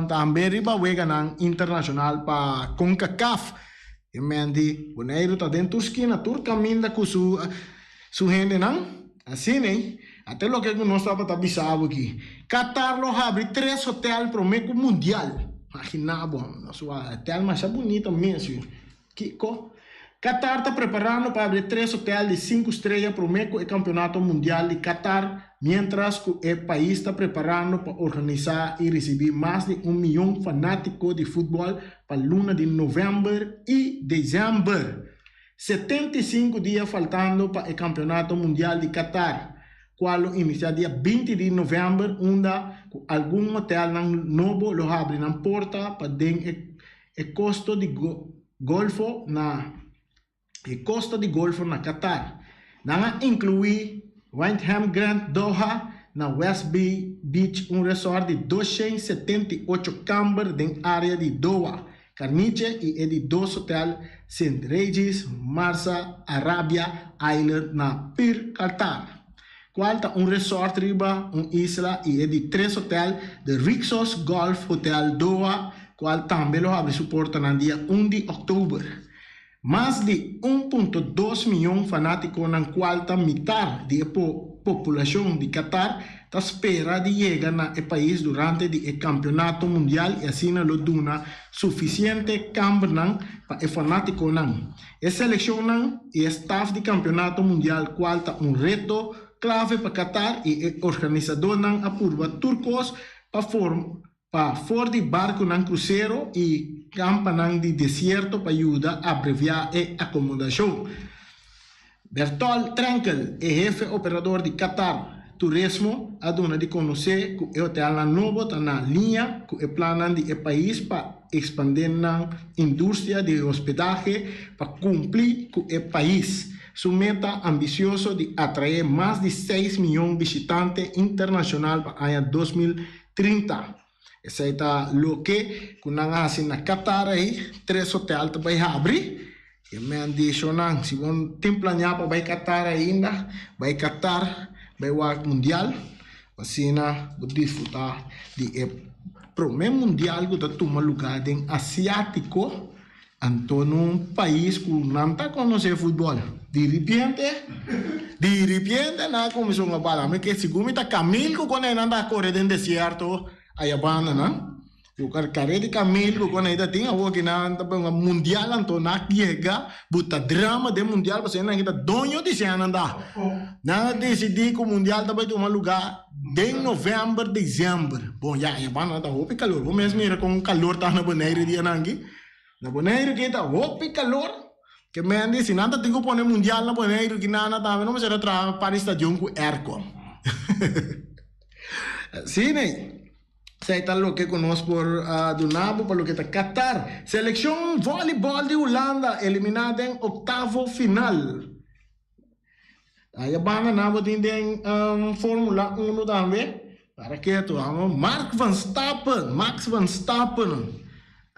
tambe riba weganan internashonal pa Concacaf. E men di Boneiru ta den tur skina, tur kaminda ku su su hendenan. Asina ei, ate loke ku nos tabata bisa bo aki. Qatar lo habri tres hotel promé ku mundial. Imaginá bo, nos hotel masha bunita mes yu. Kiko? Qatar ta preparando pa abri tres hotel di sinku strea promé ku e Kampeonato Mundial di Qatar, miéntras ku e pais ta preparando pa organisá i risibí mas di un mion fanátiko di futbòl pa luna di novèmber i desèmber. 75 dia faltando pa e Kampeonato Mundial di Qatar, kual lo inisiá dia 20 di novèmber, unda ku algun hotelnan nobo lo habri nan porta pa den e E kosto di Golfo na E kosta di Golfo na Qatar. Nan a inkluí Wyndham Grand Doha na West Bay Beach, un resort di 278 kamber den área di Doha, Carniche i e di dos hotel St. Regis Marsa Arabia Island na Pir Qatar, kual ta un resort riba un isla i e di tres hotel The Rixos Golf Hotel Doha kual tambe lo habri su portanan dia un di òktober. Mas di un punto dos miyon fanátikonan kual ta mitar di e populashon di Qatar ta spera di yega na e pais durante di e kampionato mundial i asina lo duna sufisiente kambernan pa e fanátikonan. E selekshonnan i e staf di kampionato mundial kual ta un reto klave pa Qatar i e organisadónan a purba tur kos pa pa for di barkunan krusero i kampanan di desierto pa yuda abreviá e akomodashon. Bertolt Trenkel, e hefe operador di Qatar Turismo, a duna di konosé ku e hotelnan nobo ta na liña ku e plannan di e pais pa ekspandé nan industria di hospedahe pa kumpli ku e pais su meta ambisioso di atraé mas di seis miyon bishitante internashonal pa aña 2030. Esei ta loke ku nan a hasi na Qatar ei, tres hotel ta bai habri. E men di shownan, si bo tin planeá pa bai Qatar ainda, bai Qatar, bai wak mundial, asina bo disfrutá di e promé mundial ku ta tuma lugá den Asiátiko, anto na un pais ku nan ta konosé futbòl. Di ripiente, di ripiente nan a kuminsá hunga bala. Mi ke sigur mi ta kamil ku konei nan ta kore den desierto aya banda nan. Ku kare di kamil ku kon ta tin awor ki nan ta ponga mundial anto nan a yega buta drama den mundial pasobra nan ta doño di esei nan ta. Nan a disidi ku mundial ta bai tuma luga den november december. Bon ya e banda ta hopi kalor bo mes mira kon kalor ta na Bonaire dianan aki. Na Bonaire aki ta hopi kalor ke men di si nan ta tin ku pone mundial na Bonaire ki nan tambe no mester a traha par di stadion ku airco. Si nei. Esei ta loke ku nos por duna bo pa loke ta Qatar. Selekshon vòlibòl di Hulanda eliminá den oktavo final. Aya banda nan bo tin den Formula Uno tambe. Para ketu, Mark Verstappen, Max Verstappen.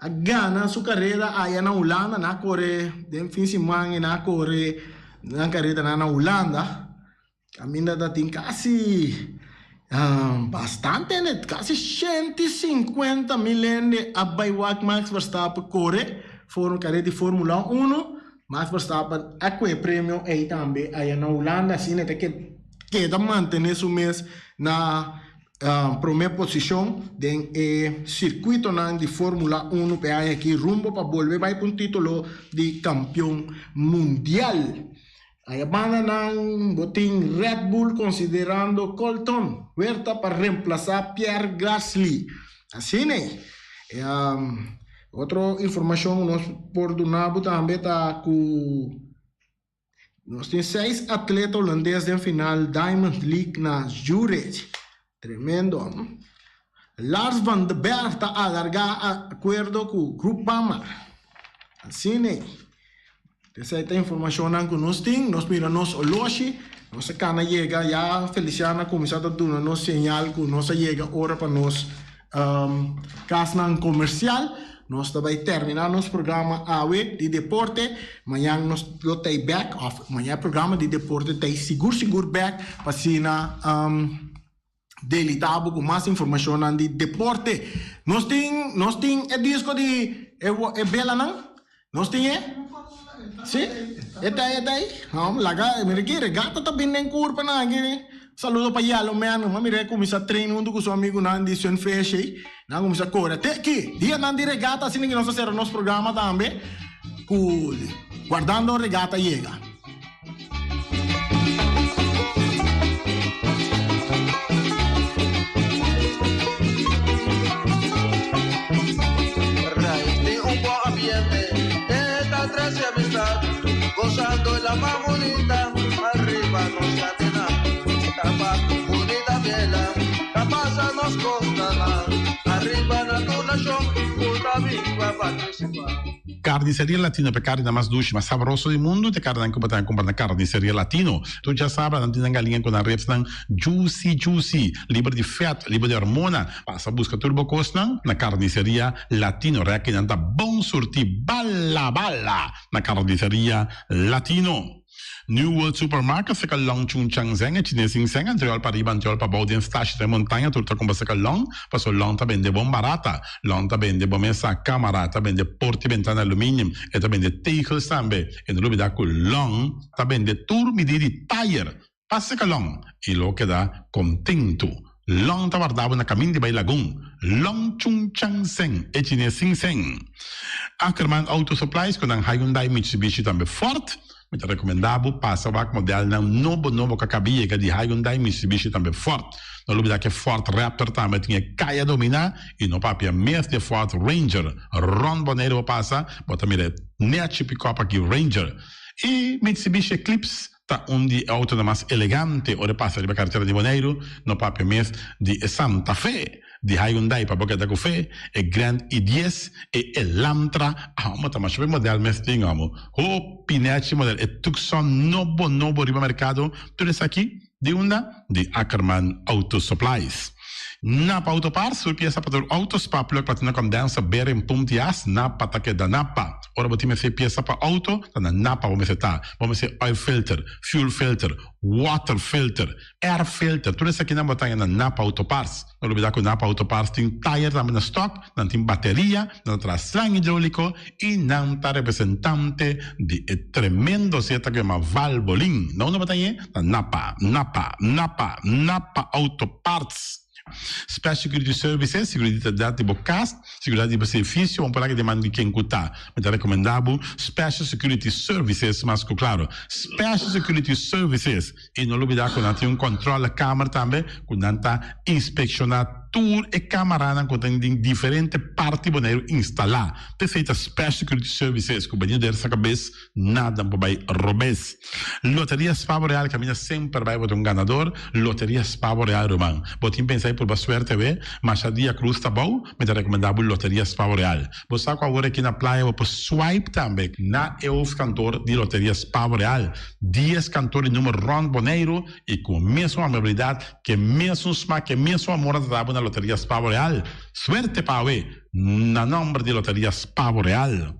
A gana su karera aya na Hulanda, nan a kore den fin siman i nan a kore nan kareranan na Hulanda. Kaminda ta tin kasi bastante hende, kasi 150 mil hende a bai wak Max Verstappen kore for un karera di Formula 1. Max Verstappen a kue premio ei tambe aya na Hulanda, asina e ta keda mantene su mes na prome posishon den e sirkuitonan di Formula 1 p'e aña aki rumbo pa bolbe bai pa un titulo di kampion mundial. Aya bandanan bo tin Red Bull konsiderando Colton Herta pa remplasá Pierre Gasly. Asina ei. Otro informashon ku nos por duna bo tambe ta ku nos tin seis atleta holandes den final Diamond League na Zurich. Tremendo. Lars van der Berg ta alargá akuerdo ku Groupama. Asina ei. Esei ta informashonnan ku nos tin. Nos mira nos oloshi. Nos a kana yega ya Feliciana a kuminsá ta duna nos señal ku nos a yega ora pa nos kasnan komersial. Nos ta bai terminá nos programa awe di deporte. Mañan nos lo ta bèk òf mañan e programa di deporte ta sigur sigur bèk pa asina deleitá bo ku mas informashonnan di deporte. Nos tin nos tin e disko di e belanan? Nos tin e? Si? E ta e ta ei? No, laga, mira aki, regata ta bin den kurpa nan aki. Saludo pa Yellow Man, mi mira e kuminsá train huntu ku su amigunan di Sunfish ei. Nan kuminsá kore. Te aki, dianan di regata asina ki nos ta sera nos programa tambe ku Guardando Regata Yega. Raíz di un bon ambiente, e ta trece amistad, gozando la más bonita, arriba nos cadena, tapa bonita vela, ta pasa nos costa, arriba na tu nación, puta viva participar. Carniceria Latino pe carne mas dushi, mas sabroso di mundo, te carne ku batan compra na Carniceria Latino. Tu ya sabe, nan tin galinha ku nan ribs nan juicy juicy, liber di vet, liber di hormona. Pasa busca tur bo kosnan na Carniceria Latino. Reki nan ta bon surti bala bala na Carniceria Latino. New World Supermarket seka Long Chun Chang Zeng e chines sin seng antriol pa riba antriol pa bou den stashi den montaña tur ta kumpra seka Long paso Long ta bende bon barata. Long ta bende bo mesa kamara ta bende porta i bentana aluminium e ta bende tegels tambe e no lubida ku Long ta bende tur midi di tayer pa seka Long i lo keda kontentu. Long ta warda bo na kamin di bai Lagun. Long Chun Chang Seng e chines sin seng. Ackerman Auto Supplies ku nan Hyundai, Mitsubishi tambe Ford. Mi ta rekomendá bo pasa wak modelnan nobo nobo ku a kaba yega di Hyundai, Mitsubishi tambe Ford. No lubidá ku e Ford Raptor tambe tin e kaya dominá i no papia mes di e Ford Ranger. Rònt Boneiru bo pasa, bo ta mira e nèchi pikòp aki Ranger. I Mitsubishi Eclipse ta un di e outonan mas elegante ora e pasa riba karetera di Boneiru, no papia mes di e Santa Fe di Hyundai pa bo keda ku fe, e Grand i10, e Elantra, amo ta masha be model mes tin amo, hopi nechi model, e Tucson nobo nobo riba merkado, tur esaki di unda? Di Ackerman Auto Supplies. Napa Auto Parts, tur piesa pa tur auto, spa, plug, platina, condenser, bearing, pump di as, Napa ta keda Napa. Ora bo tin mester piesa pa auto, ta na Napa bo mester ta. Bo mester oil filter, fuel filter, water filter, air filter, tur esakinan bo ta haña na Napa Auto Parts. No lubida ku Napa Auto Parts tin tayer tambe na stock, nan tin bateria, nan ta traha slang hidroliko i nan ta representante di e tremendo zeta ku yama Valvoline. Na unda bo ta hañ'e? Na Napa, Napa, Napa, Napa Auto Parts. Special Security Services, seguridat di bo kas, seguridat di bo servicio, bo por laga den man di ken ku ta. Mi ta rekomendá bo Special Security Services mas ku klaro. Special Security Services. I no lubidá ku nan tin un kòntròlekamer tambe ku nan ta inspekshoná tur e kamaranan ku ta den diferente parti Boneiru instalá. P'esei ta Special Security Services ku bini der sa kabes nada por bai robes. Loteria Spavo Real kaminda semper bai bo ta un ganador. Loteria Spavo Real ruman. Bo tin pensa di purba suerte awe? Masha dia krus ta bou, mi ta rekomendá bo Loteria Spavo Real. Bo sa ku awor aki na playa bo por swipe tambe na e hoofdkantoor di Loteria Spavo Real. Dies kantoor di numero rònt Boneiru i ku e mesun amabilidat, ku e mesun smak, ku e mesun amor nan ta dabo na. na Loterias Pavo Real. Suerte pa awe na nomber di Loterias Pavo Real.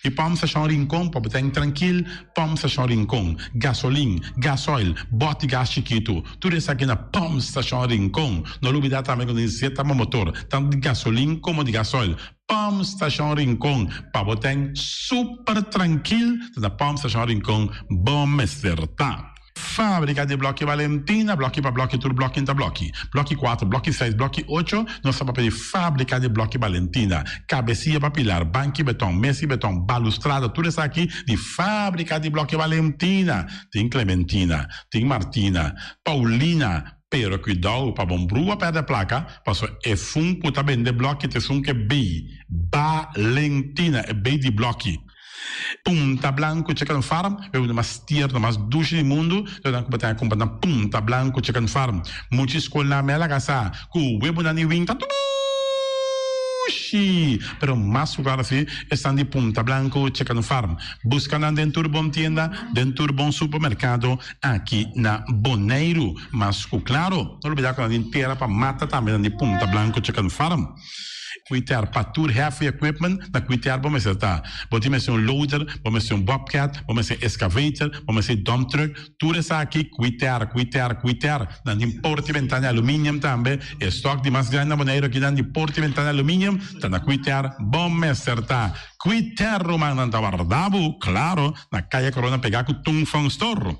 I Pump Station Rincon pa bo ta trankil, Pump Station Rincon, gasolin, gasoil, bòt di gas chikitu, tur esaki na Pump Station Rincon. No lubidá tambe ku tin zeta pa motor, tantu di gasolin komo di gasoil. Pump Station Rincon pa bo ten super trankil, ta na Pump Station Rincon bo mester ta. Fábrika di Blòki Valentina, blòki pa blòki, tur blòki ta blòki. Blòki kuater, blòki seis, blòki ocho, nos ta papia di Fábrika di Blòki Valentina. Kabesia pa pilar, banki beton, mesa di beton, balustrada, tur esaki di Fábrika di Blòki Valentina. Tin Clementina, tin Martina, Paulina, pero kuidou pa bon brua pèrdè plaka, pasobra e fun ku ta bende blòki ta esun ku e bei, Valentina, e bei di blòki. Punta Blanco Chicken Farm, e un mas tierno, mas dushi di mundu, lo nan ku bo ta kumpra na Punta Blanco Chicken Farm. Mucha skolnan me a laga sa ku webunan di win ta dushi, pero mas ku klaro si esnan di Punta Blanco Chicken Farm. Buska nan den tur bon tienda, den tur bon supermerkado aki na Boneiru. Mas ku klaro, no lubida ku nan tin tera pa mata tambe nan di Punta Blanco Chicken Farm. Kwiter pa tur heavy equipment na kwiter bo mester ta. Bo tin mester un loader, bo mester un bobcat, bo mester excavator, bo mester dump truck, tur esaki kwiter, kwiter, kwiter. Nan tin porta y ventana aluminium tambe. E stock di mas grandi na Boneiru aki nan di porta y ventana aluminium ta na kwiter bo mester ta. Kwiter rumannan ta warda bo, claro, na Kaya Corona pega ku Tung Fong Store.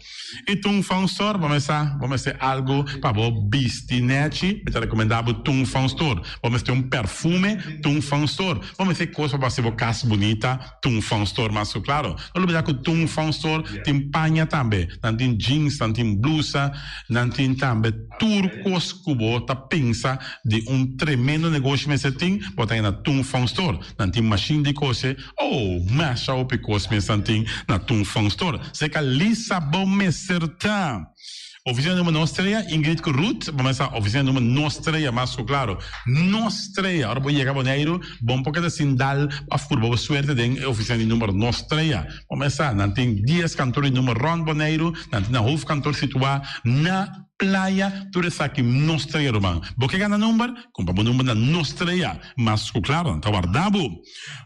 I Tung Fong Store bo mester bo mester algu pa bo bisti nechi, mi ta rekomendá bo Tung Fong Store. Bo mester un perfume, Tung Fong Store. Bo mester kos pa bo hasi bo kas bunita, Tung Fong Store mas ku klaro. No lubidá ku Tung Fong Store tin paña tambe. Nan tin jeans, nan tin blusa, nan tin tambe tur kos ku bo ta pensa di un tremendo negoshi mester tin, bo ta haña na Tung Fong Store. Nan tin mashin di kose. Oh, masha hopi kos mes nan tin na Tung Fong Store. Seka Lisa bo mester ta. Oficina numero nos trea, Ingrid ku Ruth, bo mester sa oficina numero nos trea mas ku klaro. Nos trea, ora bo yega Boneiru, bo no por keda sin dal of purba bo suerte den e oficina di numero nos trea. Bo mester sa, nan tin dies kantor di numero rond Boneiru, nan tin nan hoofdkantoor situa na Playa, tur esaki nos trea ruman. Bo ke gana number? Kumpra bo number na nos trea. Mas ku klaro, nan ta warda bo.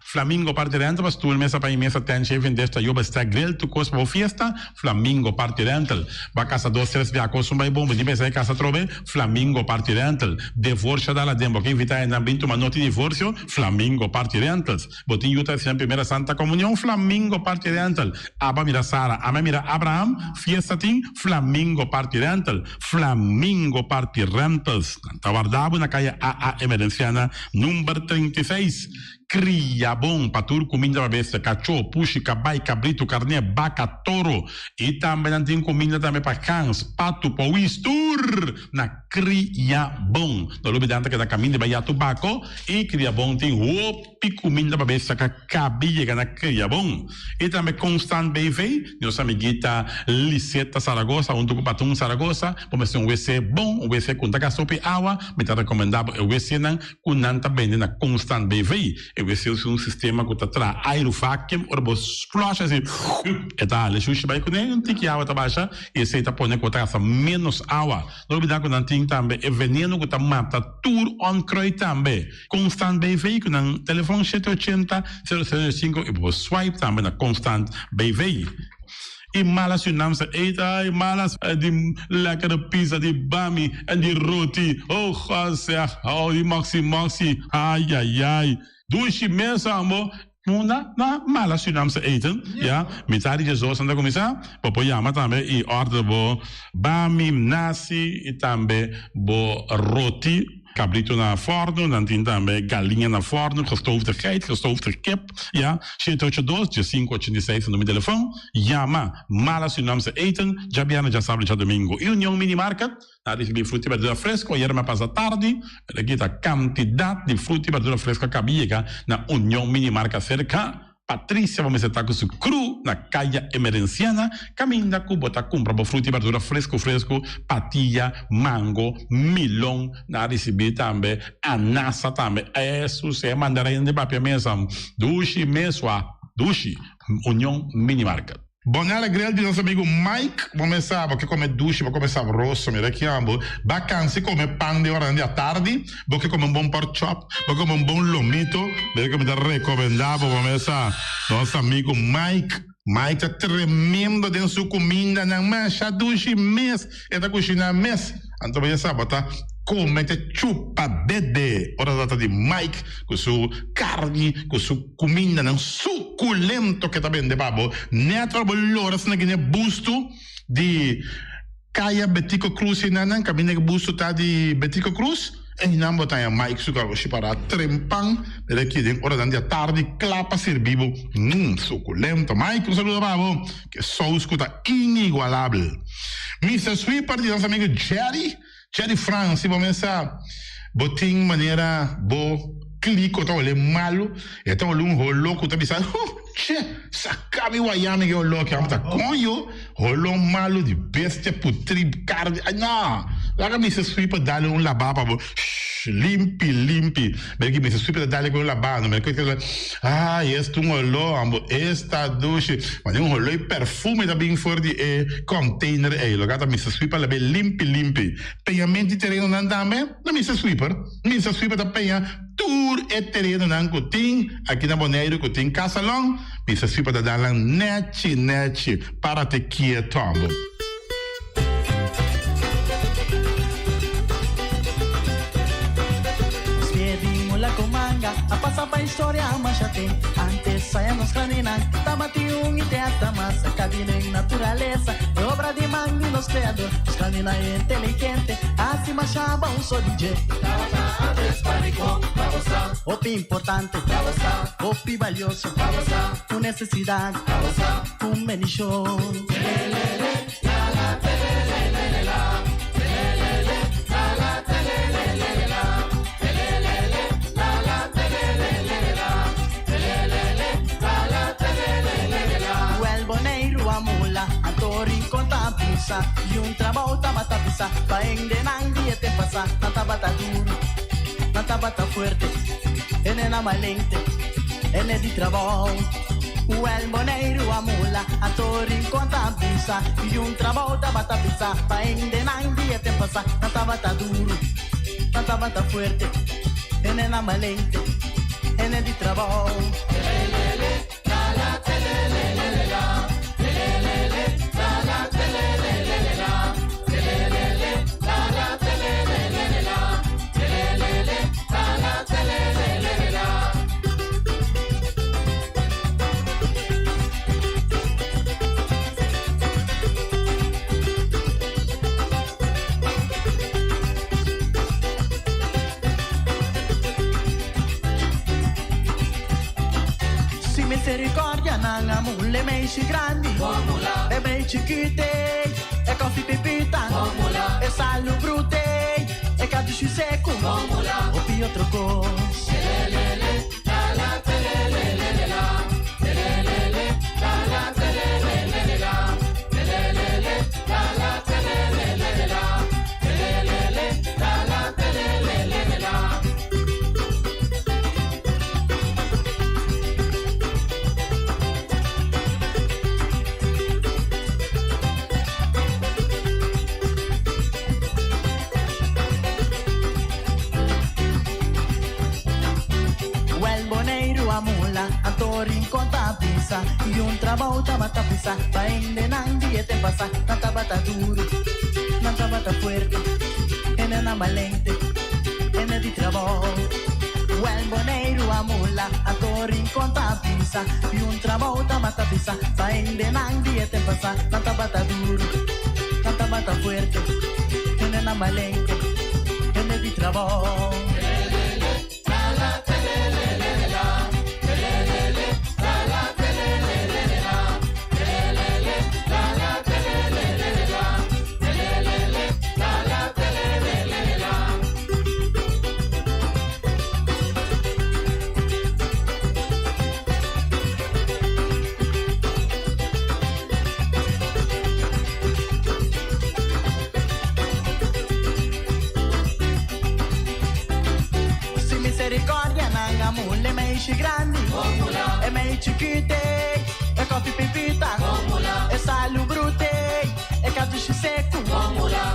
Flamingo Party Rental pa stoel, mesa pa mesa, tent, shaving dish, tayoba, stack, grill, tur kos pa bo fiesta, Flamingo Party Rental. Bo a kasa dos, tres bia kos un bai bon, bo tin pensa e kasa atrobe, Flamingo Party Rental. Devorsio dal aden, bo ke invita hendenan bin tuma noti divorsio, Flamingo Party Rentals. Bo tin yu ta hasi nan primera Santa Comunion, Flamingo Party Rental. Aba mira Sara, ama mira Abraham, fiesta tin, Flamingo Party Rental. Flamingo Party Rentals. Nan ta warda bo na kaya AA Emerenciana number 36. Kria bon pa tur kuminda pa bestia, kachó, pushi, kabai, kabritu, karné, baka, toro. I tambe nan tin kuminda tambe pa gans, patu, powis, tur na Kria Bon. No lubida nan ta keda kaminda bai Yatu Bako i Kria Bon tin hopi. Pi kuminda pa bestia ka kabi yega na Kriabon. I tambe Constant BV, nos amiguita Liseta Zaragoza huntu ku Patun Zaragoza, bo mester un wc bon, un wc ku no ta gasta hopi awa, mi ta rekomendá bo e wcnan ku nan ta bende na Constant BV. E wc usa un sistema ku ta traha airu vacuum, ora bo flush asi, e ta hala e shushi bai kuné, un tiki awa ta basha i esei ta pone ku bo ta gasta ménos awa. No olbidá ku nan tin tambe e veneno ku ta mata tur onkruid tambe. Constant BV ku nan telefon shete ochenta, sero sero sinku i bo por swipe tambe na Constant BV. I malas yu nam sa eet ay malas di lekkere pizza di bami en di roti oh god zeg oh di moxie moxie ayayay dushi mes ambo Munda na mala Surinaamse eten, ya, mitad di djesdos nan ta kuminsá, bo por yama tambe i order bo bami, nasi i tambe bo roti, kabritu na fòrnu, nan tin tambe galiña na fòrnu, gestoofde geit, gestoofde kip, ya, shete ocho dos, diesinku ochenta i seis ta numero di telefòn, yama Mala Surinaamse Eten, djabièrnè, djasabra i djadumingu. I Union Mini Market. Na ricibi fruta y berdura fresco ayer me pasa tardi, pero aki ta cantidad di fruta y berdura fresco a caba yega na Union Mini Marca cerca Patricia bo mester ta cu su crew na Caya Emerenciana caminda cu bo ta cumpra bo fruta y berdura fresco fresco, patilla, mango, milon, na ricibi tambe anasa tambe, esu si e mandarin di papia mesa dushi mesua dushi Union Mini Market. Bonella Grill di nos amigo Mike. Bo mes sa, bo ke come dushi, bo come sabroso. Mira ki ambo. Ba cansi come pan den oranan di atardi. Bo ke come un bon pork chop, bo ke come un bon lomito. Mira ki mi ta recomenda bo, bo mes sa. Nos amigo Mike. Mike ta tremendo den su cumindanan. Masha dushi mes. E ta cushina mes. Anto bo ya sa, bo ta come te chupa dede. Ora ta trata di Mike cu su carni, cu su cumindanan suculento ke ta bende pa bo. Net ora bo lora asina kine busto di Caya Betico Cruz enanan, caminda ke busto ta di Betico Cruz, einan bo ta haña Mike su carroshi para trempan mira aki den oranan di atardi cla pa sirbi bo. Mmm, suculento. Mike, un saludo pa bo. Ke saus cu ta inigualabel. Mister Sweeper di nos amigo Jerry. Jerry Frans, si bo mesa bo tin manera bo kliko ta hole malu, e ta hole un holo ku ta bisa, huh, che, saka mi wayami ke holo aki, amo ta koño, holo malu di bestia putri karni, ay no, laga Mister Sweeper dale un labá pa bo, shh, limpi, limpi, mira ki Mister Sweeper ta dale ku un labá, no mira ku ay, esta un holo, amo, esta dushi, mane un holo i perfume ta bin for di e container ei, loke ta Mister Sweeper labe limpi limpi. Peñamento di terenonan tambe na Mister Sweeper. Mister Sweeper ta peña tur e terenonan ku tin aki na Boneiru ku tin Casalon. Mister Sweeper ta dal nan nechi nechi. Para te kieto abo. A pasa pa historia masha ten. Antes saya nos grandinan tabatin un i te hasta mas. A cabina en naturalesa e obra di man di nos creador. Nos grandinan inteligente haci masha bon uso di dje. Tabata antes pa Rincon, pa bo sa. Hopi importante, pa bo sa. Hopi valioso, pa bo sa. Un necesidad, pa bo sa. Un bendicion. Telele, la la, telelelele la. Telelele, la la, telelelele la. Telelele, la la, telelelele la. Telelele, la la, telelelele la. Wel Boneiru a mula, anto Rincon ta bisa. Y un trabou tabata bisa pa hendenan di e te pasa. Nan tabata duru, nan tabata fuerte, hendenan balente, hende di trabou. Wel Boneiru a mula, anto Rincon ta bisa. Y un trabou tabata bisa pa hendenan di e te pasa. Nan tabata duru, nan tabata fuerte, hendenan balente, hende di trabou. Telelele, la la, telelelele la. Telelele, la la, telelelele la. Telelele, la la, telelelele la. Telelele, la la, telelelele la. Si misericordia nan a mula e meishi grandi, e mei chikit ei, e kofi pipita, e salu brut ei, e kadushi seku, hopi otro kos. Wel Boneiru a mula, anto Rincon ta bisa. I un trabou tabata pisa pa hendenan di e tem pasa. Nan tabata duru, nan tabata fuerte, hendenan balente, hende di trabou. Wel Boneiru a mula, anto Rincon ta bisa. I un trabou tabata pisa pa hendenan di e tem pasa. Nan tabata duru, nan tabata fuerte, hendenan balente, hende di trabou. Si misericordia nan a mula e meishi grandi, e mei chikit ei, e kofi pipita, Dushi seku.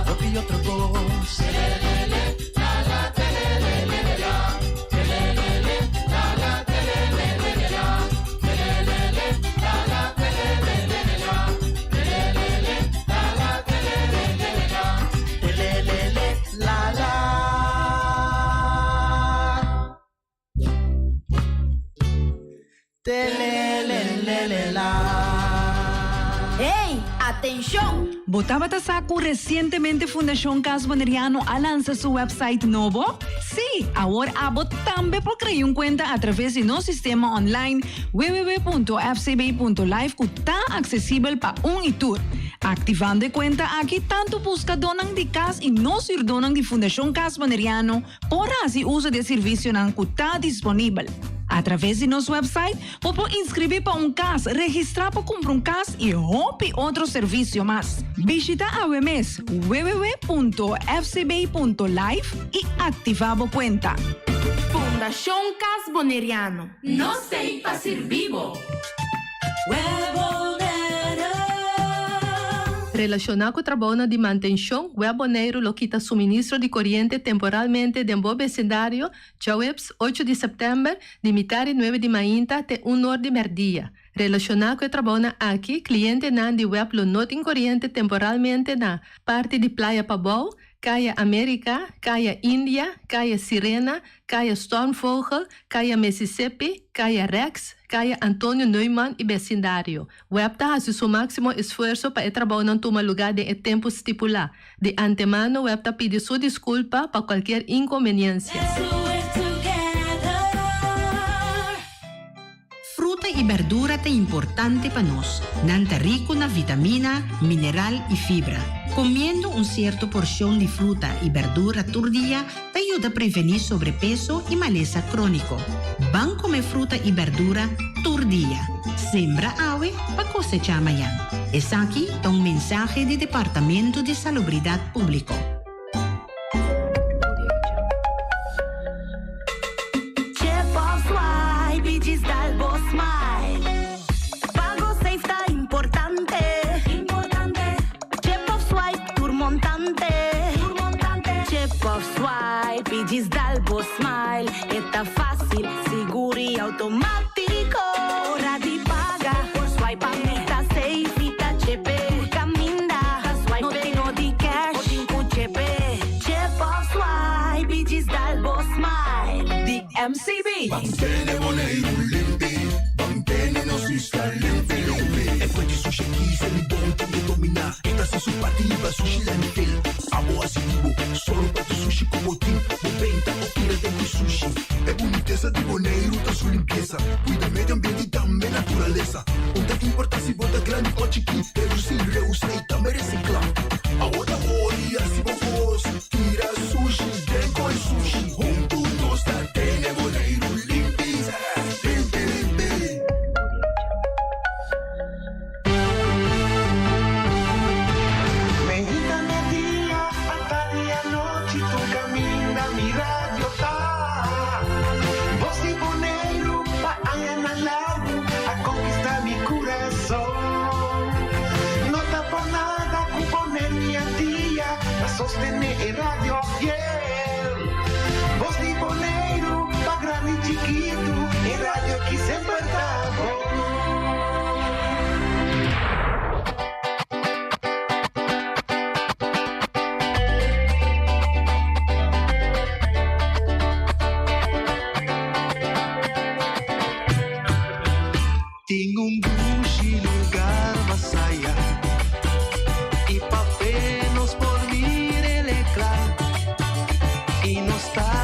Hopi otro kos. Telelele la la. Telelelele la. Hey, atenshon! Bo tabata sa ku resientemente Fundashon Cas Boneriano a lansa su website nobo? Sí, awor abo tambe por krea un kuenta atraves di nos sistema online www.fcb.live ku ta aksesibel pa un i tur. Aktivando e kuenta aki, tantu buskadónan di kas i nos hürdónan di Fundashon Cas Boneriano por hasi uso di e servisionan ku ta disponibel. Atraves di nos website, bo por inskribí pa un kas, registrá pa kumpra un kas i hopi otro servisio mas. Bishita awe mes www.fcb.live i aktivá bo kuenta. Fundashon Kas Boneriano. Nos t'ei pa sirbi bo. Relashoná ku trabounan di mantenshon, Web Boneiru lo kita suministro di koriente temporalmente den bo besindario djaweps ocho di sèptèmber di mitar di nuebe di mainta te un or di mèrdia. Relashoná ku e trabounan aki, klientenan di web lo no tin koriente temporalmente na parti di Playa Pabou, Kaya Amerika, Kaya India, Kaya Sirena, Kaya Stormvogel, Kaya Mississippi, Kaya Rex, Kaya Antonio Neumann i besindario. Web ta hasi su máksimo esfuerso pa e trabounan tuma lugá den e tempu stipulá. Di antemano web ta pidi su diskulpa pa kualkier inkonbeniensia. Fruta i berdura ta importante pa nos. Nan ta riku na vitamina, mineral i fibra. Komiendo un sierto porshon di fruta i berdura tur dia ta yuda prevení sobrepeso i malesa króniko. Ban kome fruta i berdura tur dia. Sembra awe pa kosechá mañan. Esaki ta un mensahe di Departamento di Salubridat Públiko. Chip of swipe y djis dal bo smile. Pago safe ta importante. Importante. Chip of swipe tur montante. Tur montante. Chip of swipe y djis dal bo smile. E ta facil, sigur y automatico. Ora di paga por swipe mi ta safe mi ta chepe. Tur caminda ta swipe no tin no di cash o tin cu chepe. Chip of swipe y djis dal bo smile. Di MCB. Ban tene Boneiru limpi, ban tene nos isla limpi limpi. E fuente sushi aki se mi bon tin di dominá. E ta hasi su parti riba sushi landfill. Abo hasi di bo, sòru pa tur sushi ku bo tin. Bo benta o tira den ku sushi. E bunitesa di Boneiru ta su limpiesa. Kuida medio ambiente i tambe naturalesa. Un ta importá si bo ta grandi o chikí, redusí, reusá i tambe resiklá. Abo ta hori hasi bo kos, tira sushi den koi sushi. Huntu nos ta tene Boneiru limpi, limpi limpi. Meinta merdia, atardi anochi, tur caminda mi radio ta. Voz di Boneiru pa añanan largu a conquista mi curason. No ta por nada cu Boneiru y Antia ta sostene e radio fiel. Voz di Boneiru pa grandi y chikitu, e radio aki semper ta bon. Tin un dushi lugar masaya y papel nos por mir'e kla y nos ta.